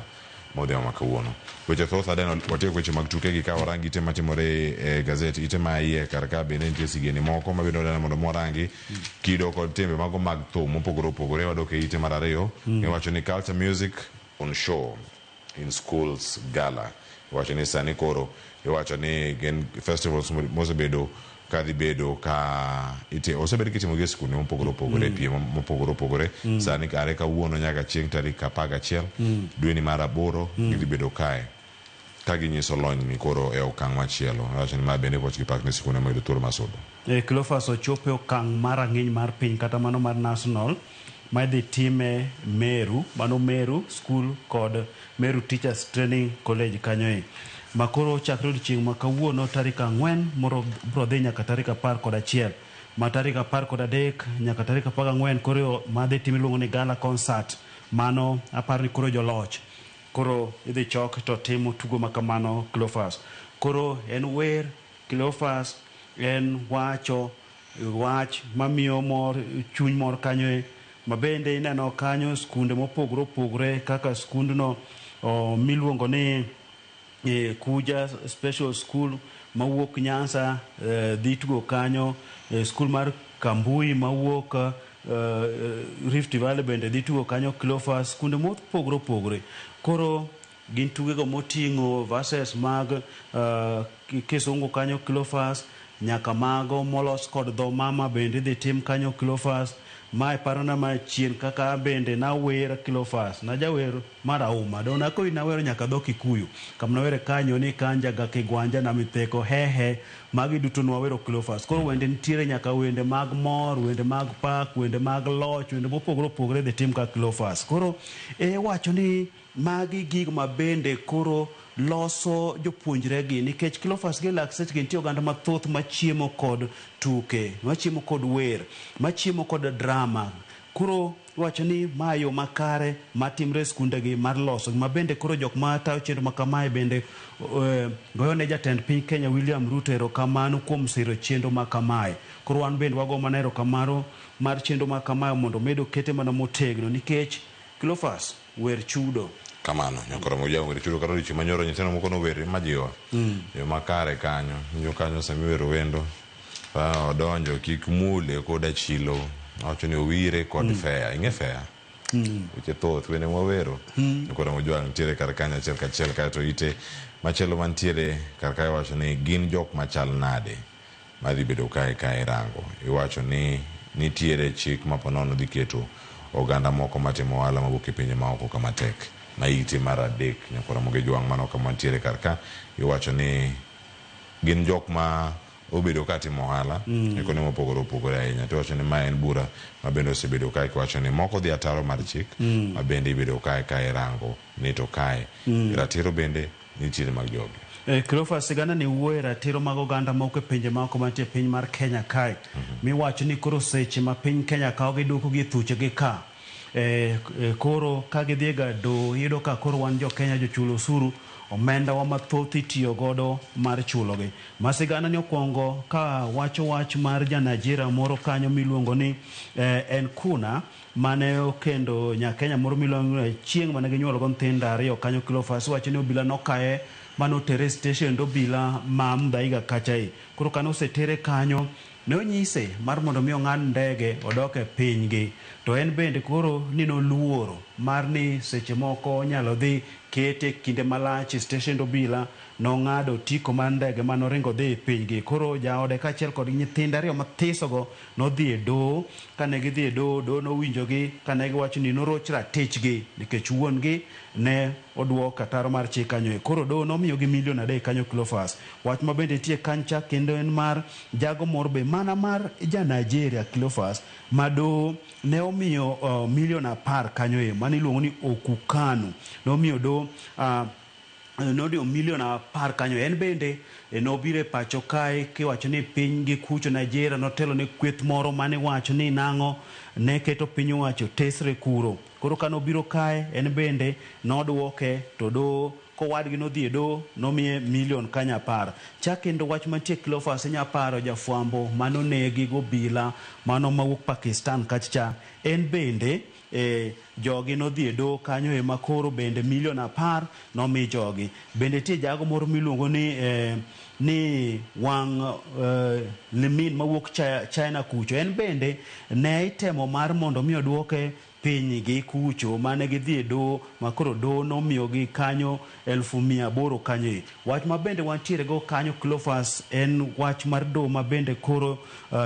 modhiambo ma kawuono. Weche thoth adeno watieko weche mag tuke gi ka warangi ite matimore e gazet ite ma iye kar ka bende nitie sigeni moko ma bende wadeno mondo mwarangi kido kod timbe mago mag thum mopogore opogore. Wadok e ite mar ariyo. Iwacho ni culture music on show in schools gala. Iwacho ni sani koro iwacho ni gin festivals mosebedo kadhi bedo ka ite osebed kitimo gi e skunde mopogore opogore. Piem mopogore opogore. Sani are kawuono nyaka chieng' tarik 11 dweni mar aboro. Gidhi bedo kae ka ginyiso lony ni koro e okang' machielo. Iwacho ni ma bende koch gi pak ne skunde moyudo thuolo mar sudo. Cleophas ochopo e okang' mar rang'iny mar piny kata mano mar national ma idhi time Meru, mano Meru School kod Meru Teachers Training College kanyo e. Ma koro chakre odiochieng' ma kawuono tarik 4 moro bro dhi nyaka tarik 11. Ma tarik 13 nyaka tarik 14 koro ma dhi tim iluongo ni gala concert. Mano aparo ni koro joloch. Koro idhi chok to timo tugo ma kamano Cleophas. Koro en wer Cleophas en wacho wach mamiyo mor chuny mor kanyo e. Ma bende ineno kanyo skunde mopogore opogore kaka skundno miluongo ni Kuja Special School mawuok Nyanza dhi tugo kanyo, skul mar Kambui mawuok Rift Valley bende dhi tugo kanyo Cleophas, skunde mopogore opogore. Koro gin tugego moting'o verses mag kisungu kanyo Cleophas, nyaka mago molos kod dho mama bende idhi tim kanyo Cleophas. Mae parona ma chien kaka bende nawer Cleophas, najawer mar auma. Do nakoi nawero nyaka dho Kikuyu. Kama nawere kanyo ni kanja ga kigwanja na mitheko hehe. Magi duto nwawero Cleophas. Koro wende nitiere nyaka wende mag mor, wende mag pak, wende mag loch, wende mopogore opogore idhi tim ka Cleophas. Koro e wacho ni magi gigo ma bende koro loso jopuonjre gi nikech Cleophas gi Lakset gi nitie oganda mathoth machiemo kod tuke, machiemo kod wer, machiemo kod drama. Koro iwacho ni ma yo makare matimre e skunde gi mar loso ma bende koro jok ma tayo chenro ma kamae bende goyo ne jatend piny Kenya William Ruto erokamano kuom siro chenro ma kamae. Koro wan bende wago mana erokamano mar chenro ma kamae mondo omed okete mana motegno nikech Cleophas wer chudo. Kamano, nyakoro moja wer chudo kata odiochieng' manyoro nyithindo moko nower majiwa. Yo makare kanyo, yo kanyo sama iwero wendo, odonjo kik mule kod achilo, owacho ni owire kod fea. Ing'e fea? Weche thoth wende mwawero. Nyakoro moja nitiere kar kanyo achiel kachiel kaeto ite machielo mantiere kar kae wacho ni gin jok machal nade madhi bedo kae ka irango. Iwacho ni nitiere chik ma ponono dhi keto oganda moko matimo ohala mawuok e pinje maoko kama tek. Ma ite mar 3 nyakoro Mogejwang' mano kama nitiere kar ka. Iwacho ni gin jok ma obedo ka timo ohala e kuonde mopogore opogore ahinya. To iwacho ni ma en bura ma bende osebedo kae kiwacho ni moko dhi ataro mar chik ma bende ibedo kae ka irango ni to kae ratiro bende nitiere mag jogi. Cleophas sigana ni wuoyo e ratiro mag oganda moko e pinje maoko mantie piny mar Kenya kae. Miwacho ni koro seche ma piny Kenya kawo gi duoko gi thuche gi ka. Koro ka gidhi ga doho iyudo ka koro wan jo Kenya jochul osuru omenda wa mathoth itiyo godo mar chulogi. Ma sigana ni okwongo ka wacho wach mar ja Nigeria moro kanyo miluongo ni Nkuna mane okendo nya Kenya moro miluongo ni chieng' mane ginyuolo go nyithindo 2 kanyo Cleophas wacho ni obila nokaye mane otere e station obila ma Muthaiga kacha e. Koro kane osetere kanyo Ne onyise mar mondo mi ong'ad ndege odok e pinygi to en bende koro ni noluoro mar ni seche moko onyalo dhi kete kinde malach e steshend obila nong'ado otiko mar ndege ma noringo odhi e pinygi. Koro jaode kaachiel kod nyithinde ariyo mathisogo nodhi e doho. Kane gidhi e doho, doho nowinjogi kane giwacho ni noroch ratichgi nikech wuon-gi ne oduok ataro mar chik kanyo. Koro doho nomiyogi milion 3 kanyo Cleophas. Wach ma bende nitie kancha kendo en mar jago moro be mana mar ja Nigeria Cleophas ma doho ne omiyo milion 10 kanyo e mano iluongo ni Okukanu. Nomiyo doho nodiyo milion 10 kanyo. En bende nobiro e pacho kae kiwacho ni piny gi kucho Nigeria notelo ne kweth moro mane wacho ni nang'o ne keto piny owacho tesre kuro. Koro kane obiro kae en bende nodwoke to doho kowadgi nodhi e doho nomiye milion kanyo 10. Chak kendo wach mantie Cleophas inya paro jafwambo manonegi gobila mano mawuok Pakistan kachacha en bende jogi nodhi e doho kanyo ema koro bende milion 10 nomi jogi. Bende nitie jago moro miluongo ni Wang Limin mawuok China kucho. En bende ne itemo mar mondo mi oduoke pinygi kucho mane gidhi e doho ma koro doho nomiyogi kanyo 800,000 kanyo. Wach ma bende wantiere go kanyo Cleophas en wach mar doho ma bende koro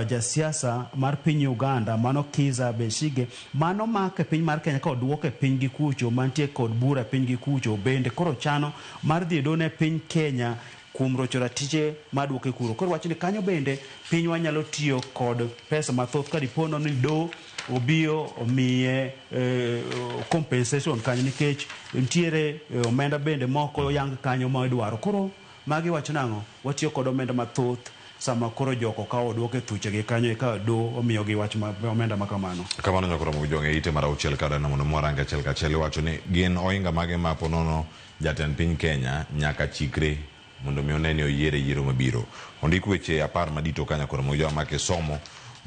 jasiasa mar piny Uganda mano Kizza Besigye mano mak e piny mar Kenya ka oduoke pinygi kucho mantie kod bura e pinygi kucho bende koro chano mar dhi e doho ne piny Kenya kuom rocho ratiche maduoke kuro. Koro wach ni kanyo bende pinywa nyalo tiyo kod pesa mathoth ka dipo ni doho obiyo omiye compensation kanyo nikech nitiere omenda bende moko oyang kanyo ma idwaro. Koro magi wacho nang'o? Watiyo kod omenda mathoth sama koro joko ka oduoke thuchegi kanyo eka doho omiyogi wach ma omenda ma kamano. Kamano nyakoro Mujong e ite mar 6 kada mondo mwarange achiel kachiel iwacho ni gin ohinga mage ma ponono jatend piny Kenya nyaka chikre mondo mi one ni oyiere yiero mabiro. Ondik weche 10 madito ka nyakoro Mujong ma kisomo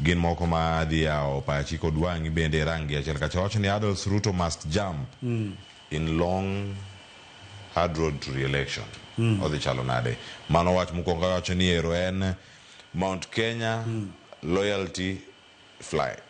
gin moko ma dhi yawo pachi kod wang'i bende rangi achiel kachiel. Wacho ni Adolf Ruto must jump in long hard road to re-election. Odhi chalo nade? Mano wach mokwongo wacho ni ero en Mount Kenya loyalty fight.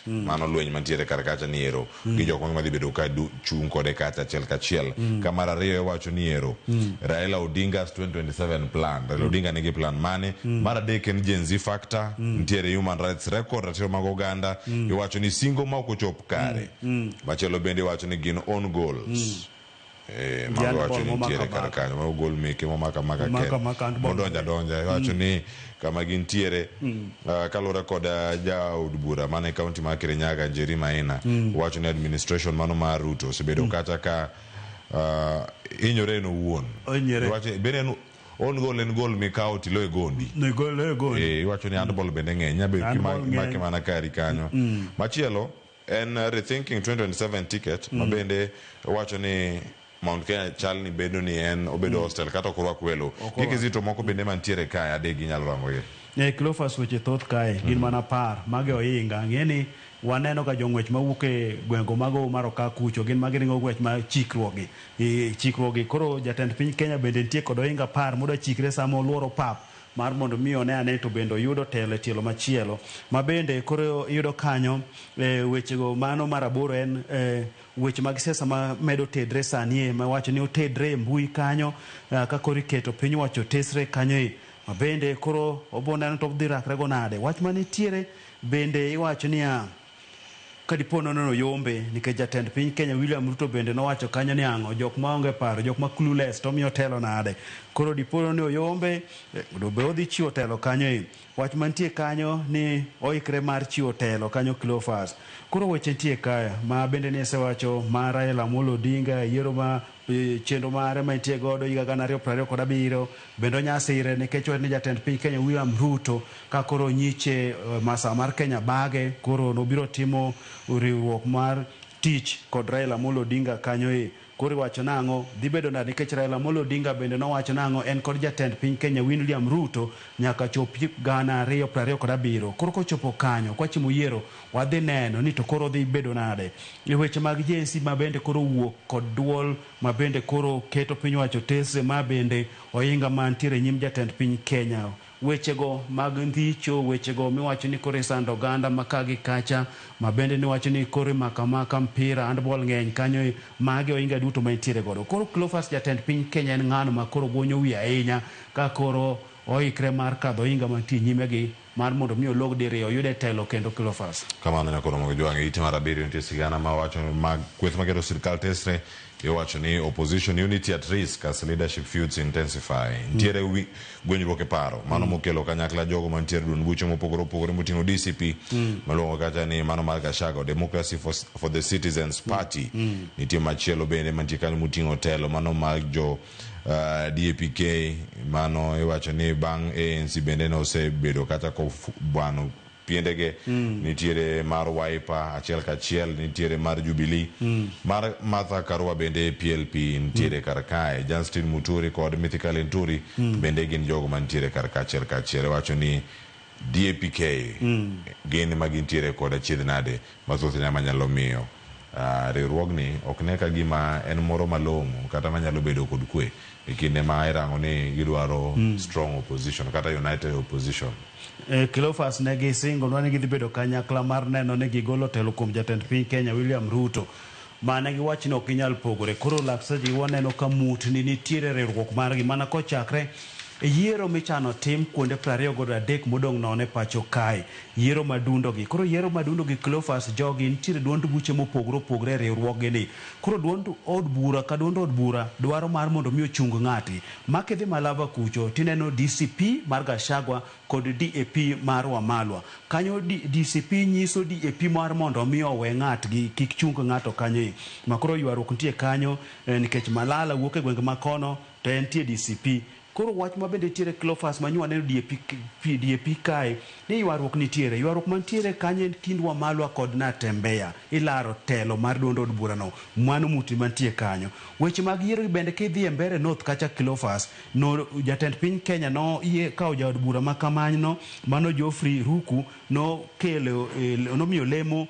Mano lweny mantiere kar kacha ni ero gi jok mang'eny madhi bedo ka chung' kode kacha achiel kachiel. Ka mar ariyo iwacho ni ero Raila Odinga's 2027 plan. Raila Odinga nigi plan mane? Mar adek en Gen Z factor, nitiere human rights record, ratiro mag oganda. Iwacho ni singo ma ok ochop kare. Machielo bende iwacho ni gin own goals. Mago wacho ni nitiere kar kanyo, mago gol meke momaka maka ken. Modonja donja, iwacho ni kama gintiere kaluwore kod jaod bura mane kaunti mar Kirinyaga Njeri Maina wacho ni administration mano mar Ruto osebedo kata ka hinyore en owuon. Iwacho bende en own goal en goal mikawo tiloyo gondi. Iwacho ni handball bende ng'eny, nyabedo kimake mana kari kanyo. Machielo en rethinking 2027 ticket ma bende wacho ni Mount Kenya chal ni bedo ni en obedo hostel kata ok orwak welo. Gik zito moko bende mantiere kae adek ginyalo rango gi. Cleophas weche thoth kae gin mana par mage ohinga. Ng'e ni waneno ka jong'wech mawuok e gwengo mago mar Okakucho gin magiringo ng'wech ma chikruok gi. Koro jatend piny Kenya bende nitie kod ohinga 10 modwa chikre sama oluoro pap mar mondo mi one ane to bende oyudo telo e tielo machielo. Ma bende koro iyudo kanyo wechego mano mar 8 en weche mag siasa ma medo tedre sani ma wacho ni otedre e mbui kanyo ka koro iketo piny owacho tesre kanyo ma bende koro obo neno to odhi rakre go nade. Wach manitiere bende iwacho niya kadipo nono yombe nikech jatend piny Kenya William Ruto bende nowacho kanyo ni ang'o jok maonge paro jok ma clueless to miyo telo nade. Koro dipo ni oyombe be odhi chiwo telo kanyo. Wach mantie kanyo ni oikre mar chiwo telo kanyo Cleophas. Koro weche nitie kae ma bende ne osewacho mar Raila Amolo Odinga yiero ma chenro mare ma nitie godo higa 2027 bende onyasire nikech ni jatend piny Kenya William Ruto ka koro nyiche masa mar Kenya bage koro nobiro timo riwruok mar tich kod Raila Amolo Odinga kanyo. Koro iwacho nang'o dhi bedo nade nikech Raila Amolo Odinga bende nowacho nang'o en kod jatend piny Kenya William Ruto nyaka chop 2027. Koro kochopo kanyo kwachimo yiero wadhi neno ni to koro dhi bedo nade. E weche mag Gen Z ma bende koro wuok kod duol ma bende koro keto piny owacho tesre ma bende ohinga mantiere nyim jatend piny Kenya. Wechego mag ndhicho, wechego miwacho ni koro isando oganda ma ka gi kacha, ma bende niwacho ni koro imako amaka mpira, handball ng'eny kanyo, magi ohinga duto ma intiere godo. Koro Cleophas jatend piny Kenya en ng'ano ma koro guonyo wiye ahinya ka koro oikre mar kadho ohinga mantie nyime gi mar mondo mi olog diriyo oyude telo kendo Cleophas. Kamano nyakoro mogo jwang' ite mar abiriyo nitie sigana ma wacho mag kweth maketo sirkal tesre iwacho ni opposition unity at risk as leadership feuds intensify. Nitiere wi gwenyruok e paro mano mokelo kanyakla jogo mantiere duond buche mopogore opogore moting'o DCP maluongo kacha ni mano mar Gachagua Democracy for the Citizens Party. Nitie machielo bende mantie kanyo moting'o telo mano mar jo DAPK mano iwacho ni bang' ANC bende nosebedo kata kobwano piendege. Nitiere mar Wiper achiel kachiel, nitiere mar Jubilee, mar Martha Karua bende PLP nitiere kar kae, Justin Muturi kod Mithika Linturi bende gin jogo mantiere kar ka achiel kachiel. Iwacho ni DAPK gin ma gintiere kod achiedh nade mathoth ahinya manyalo miyo riwruogni ok ne ka gima en moro malong'o kata manyalo bedo kod kwe e kinde ma irango ni gidwaro strong opposition kata united opposition. Cleophas ne gisingonwa ni gidhi bedo kanyakla mar neno ni gigolo telo kuom jatend piny Kenya William Ruto mane giwach ni ok ginyal pogore. Koro lakseji waneno ka mutni nitiere riwruok margi mana kochakre e yiero michano tim kuonde 23 modong' nono e pacho kae, yiero madundo gi. Koro yiero madundo gi Cleophas jogi nitiere duond buche mopogore opogore e riwruoggi ni. Koro duond od bura ka duond od bura dwaro mar mondo mi ochung ng'ati. Ma kidhi Malava kucho tineno DCP mar Gachagua kod DAP mar Wamalwa. Kanyo DCP nyiso DAP mar mondo mi owe ng'atgi kik chung ng'ato kanyo. Ma koro ywaruok nitie kanyo nikech Malala wuok e gwenge ma kono to entie DCP. Koro wach ma bende nitiere Cleophas ma nyo waneno DAP kae ni ywaruok nitiere. Ywaruok mantiere kanyo en kind Wamalwa kod Natembeya. Ilaro telo mar duond od burano. Mano muti mantie kanyo. Weche mag yiero bende kidhi e Mbeere North kacha Cleophas, no jatend piny Kenya no yie kawo jaod bura ma kamano mano Geoffrey Ruku no kelo nomiyo lemo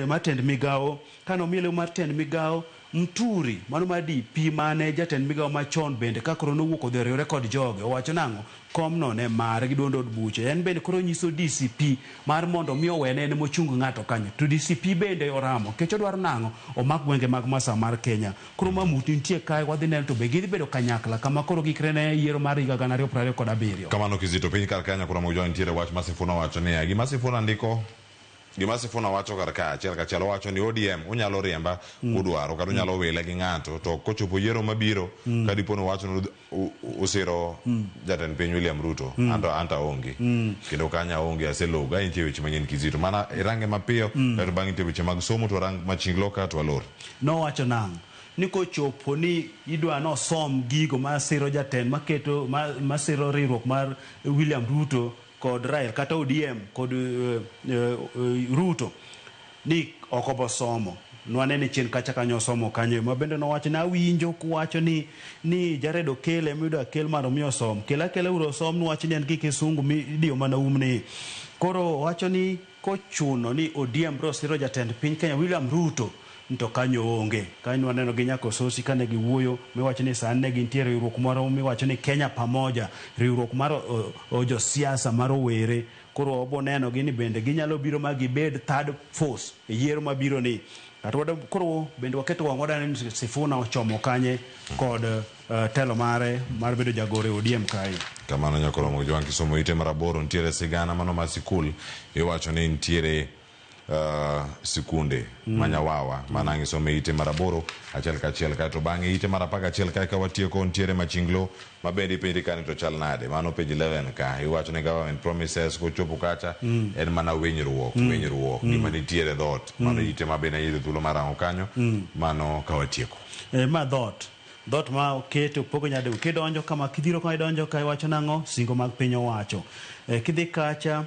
mar tend migawo. Kane omiyo lemo mar tend migawo Mturi mano mar DP mane jatend migawo machon bende ka koro nowuok odhi oriwre kod joge owacho nang'o komno ne mare gi duond od buche. En bende koro nyiso DCP mar mondo mi owene en mochung ng'ato kanyo. To DCP bende oramo nikech odwaro nang'o omak gwenge mag masawa mar Kenya. Koro ma muti nitie kae wadhi neno to be gidhi bedo kanyakla kama koro gikre ne yiero mar higa 2027. Kamano Kizito piny kar Kenya koro mogo nitiere wach ma Sifuna wacho niya gima Sifuna ndiko Gima Sifuna wacho kar ka achiel kachiel owacho ni ODM unyalo riemba kudwaro kata unyalo wile gi ng'ato to kochopo yiero mabiro ka dipo ni uwacho ni usiro jatend piny William Ruto anto anto aonge kendo kanyo aonge aselogo ae nitie weche manyien Kizito mana irange mapiyo kaeto bang'e nitie weche mag somo to warang machinglo ka to walor. Nowacho nang'o? Ni kochopo ni idwa nosom gigo masiro jatend maketo masiro riwruok mar William Ruto kod Raila kata ODM kod Ruto ni ok obo somo. Nwanene chien kacha kanyo osomo kanyo ma bende nowacho ni awinjo kuwacho ni Jared Okello ema idwa kel mondo mi osom. Kel akela uru osom niwach ni en gi kisungu midiyo mana umni. Koro owacho ni kochuno ni ODM biro siro jatend piny Kenya William Ruto to kanyo onge. Kanyo waneno gi nyaka Osotsi kane giwuoyo miwacho ni sani ne gintie riwruok moro miwacho ni Kenya Pamoja, riwruok mar josiasa mar owere. Koro wabo neno gi ni bende ginyalo biro ma gibed third force e yiero mabiro ni. Kata koro bende waketo wang'wa wadwa ni Sifuna ochomo kanye kod telo mare mar bedo jagoro e ODM kae. Kamano nyakoro mogo jwang' kisomo ite mar aboro nitiere sigana mano mar sikul iwacho ni nitiere sikunde manyawawa mana ang' isome ite mar aboro achiel kachiel kaeto bang'e ite mar 11 kae ka watieko nitiere machinglo ma bende ipenjri kani to chal nade mano page 11 ka iwacho ni government promises kochopo kacha en mana winyruok winyruok gima nitiere dhoot mano ite ma bende ayudo thuolo mar rango kanyo mano ka watieko. Ma dhoot. Dhoot ma oket opogo nyadego kidonjo kama kidhiro kama idonjo ka iwacho nang'o singo mag piny owacho. Kidhi kacha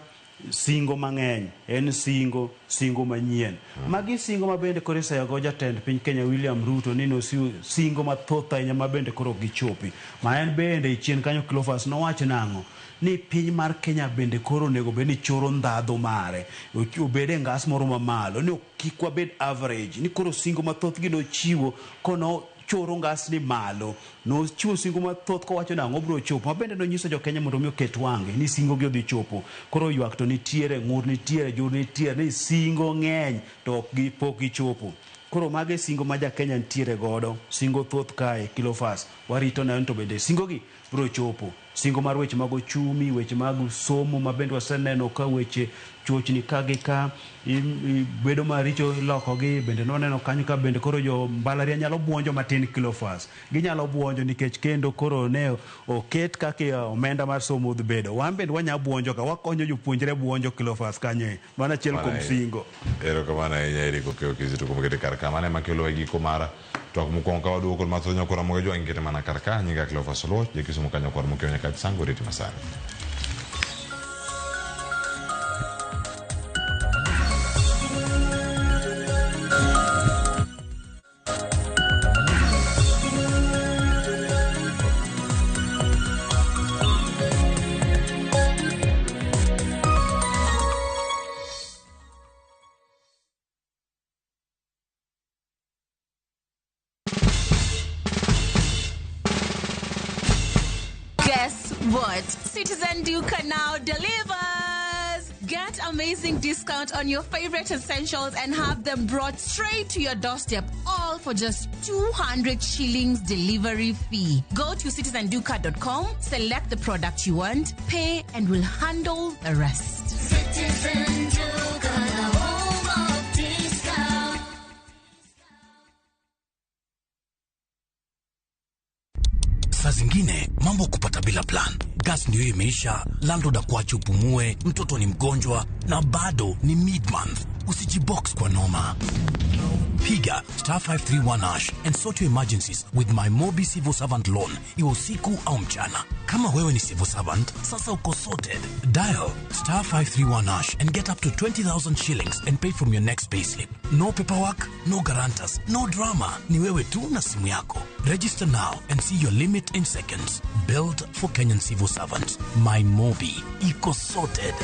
singo mang'eny en singo singo manyien. Magi singo ma bende koro iseyogo jatend piny Kenya William Ruto ni nosiwo singo mathoth ahinya ma bende koro ok gichopi. Ma en bende chien kanyo Cleophas nowacho nang'o ni piny mar Kenya bende koro onego bed ni choro ndhadhu mare obed e ngas moro mamalo ni kik wabed average ni koro singo mathoth gi nochiwo kono choro ngasni malo. Nochiwo singo mathoth kowacho ni ang'o biro chopo, ma bende nonyiso jo-Kenya mondo mi oket wang'e ni singo gi odhi chopo. Koro ywak to nitiere, ng'ur nitiere, jur nitiere ni singo ng'eny to ok gi pok gichopo. Koro mago e singo ma ja-Kenya nitiere godo. Singo thoth kae Cleophas, warito neno to bende singo gi biro chopo. Singo mar weche mag ochumi, weche mag somo ma bende waseneno ka weche chochni ka gi ka bedo maricho ilokogi. Bende nwaneno kanyo ka bende koro jo mbalariany nyalo buonjo matin Cleophas. Ginyalo buonjo nikech kendo koro ne oket kaka omenda mar somo dhi bedo. Wan bende wanya buonjo ka wakonyo jopuonjre buonjo Cleophas kanyo e. Mano achiel kuom singo. Erokamano ahinya Eric Okeyo Kizito kuom kete kar ka. Mano ema kelo e giko mar twak mokwongo ka waduogo kod mathoth nyakora moge jwang' kete mana kar ka. Nyinga Cleophas Oluoch, jakisumu kanyo kwar mokiewo nyaka Sango riti masani. Guess what? Citizen Duka now delivers! Get amazing discount on your favorite essentials and have them brought straight to your doorstep, all for just 200 shillings delivery fee. Go to citizenduka.com, select the product you want, pay, and we'll handle the rest. Citizen Duka, the home of discount. Saa zingine mambo kupata bila plan. Gas ndio imeisha, landlord akuache upumue, mtoto ni mgonjwa na bado ni mid month. Usijibox kwa noma. Piga star 531 hash and sort your emergencies with my Mobi Civil Servant loan, iwe usiku au mchana. Kama wewe ni civil servant, sasa uko sorted. Dial star 531 hash and get up to 20,000 shillings and pay from your next payslip. No paperwork, no guarantors, no drama. Ni wewe tu na simu yako. Register now and see your limit in seconds. Built for Kenyan civil servants. My Mobi. Iko sorted.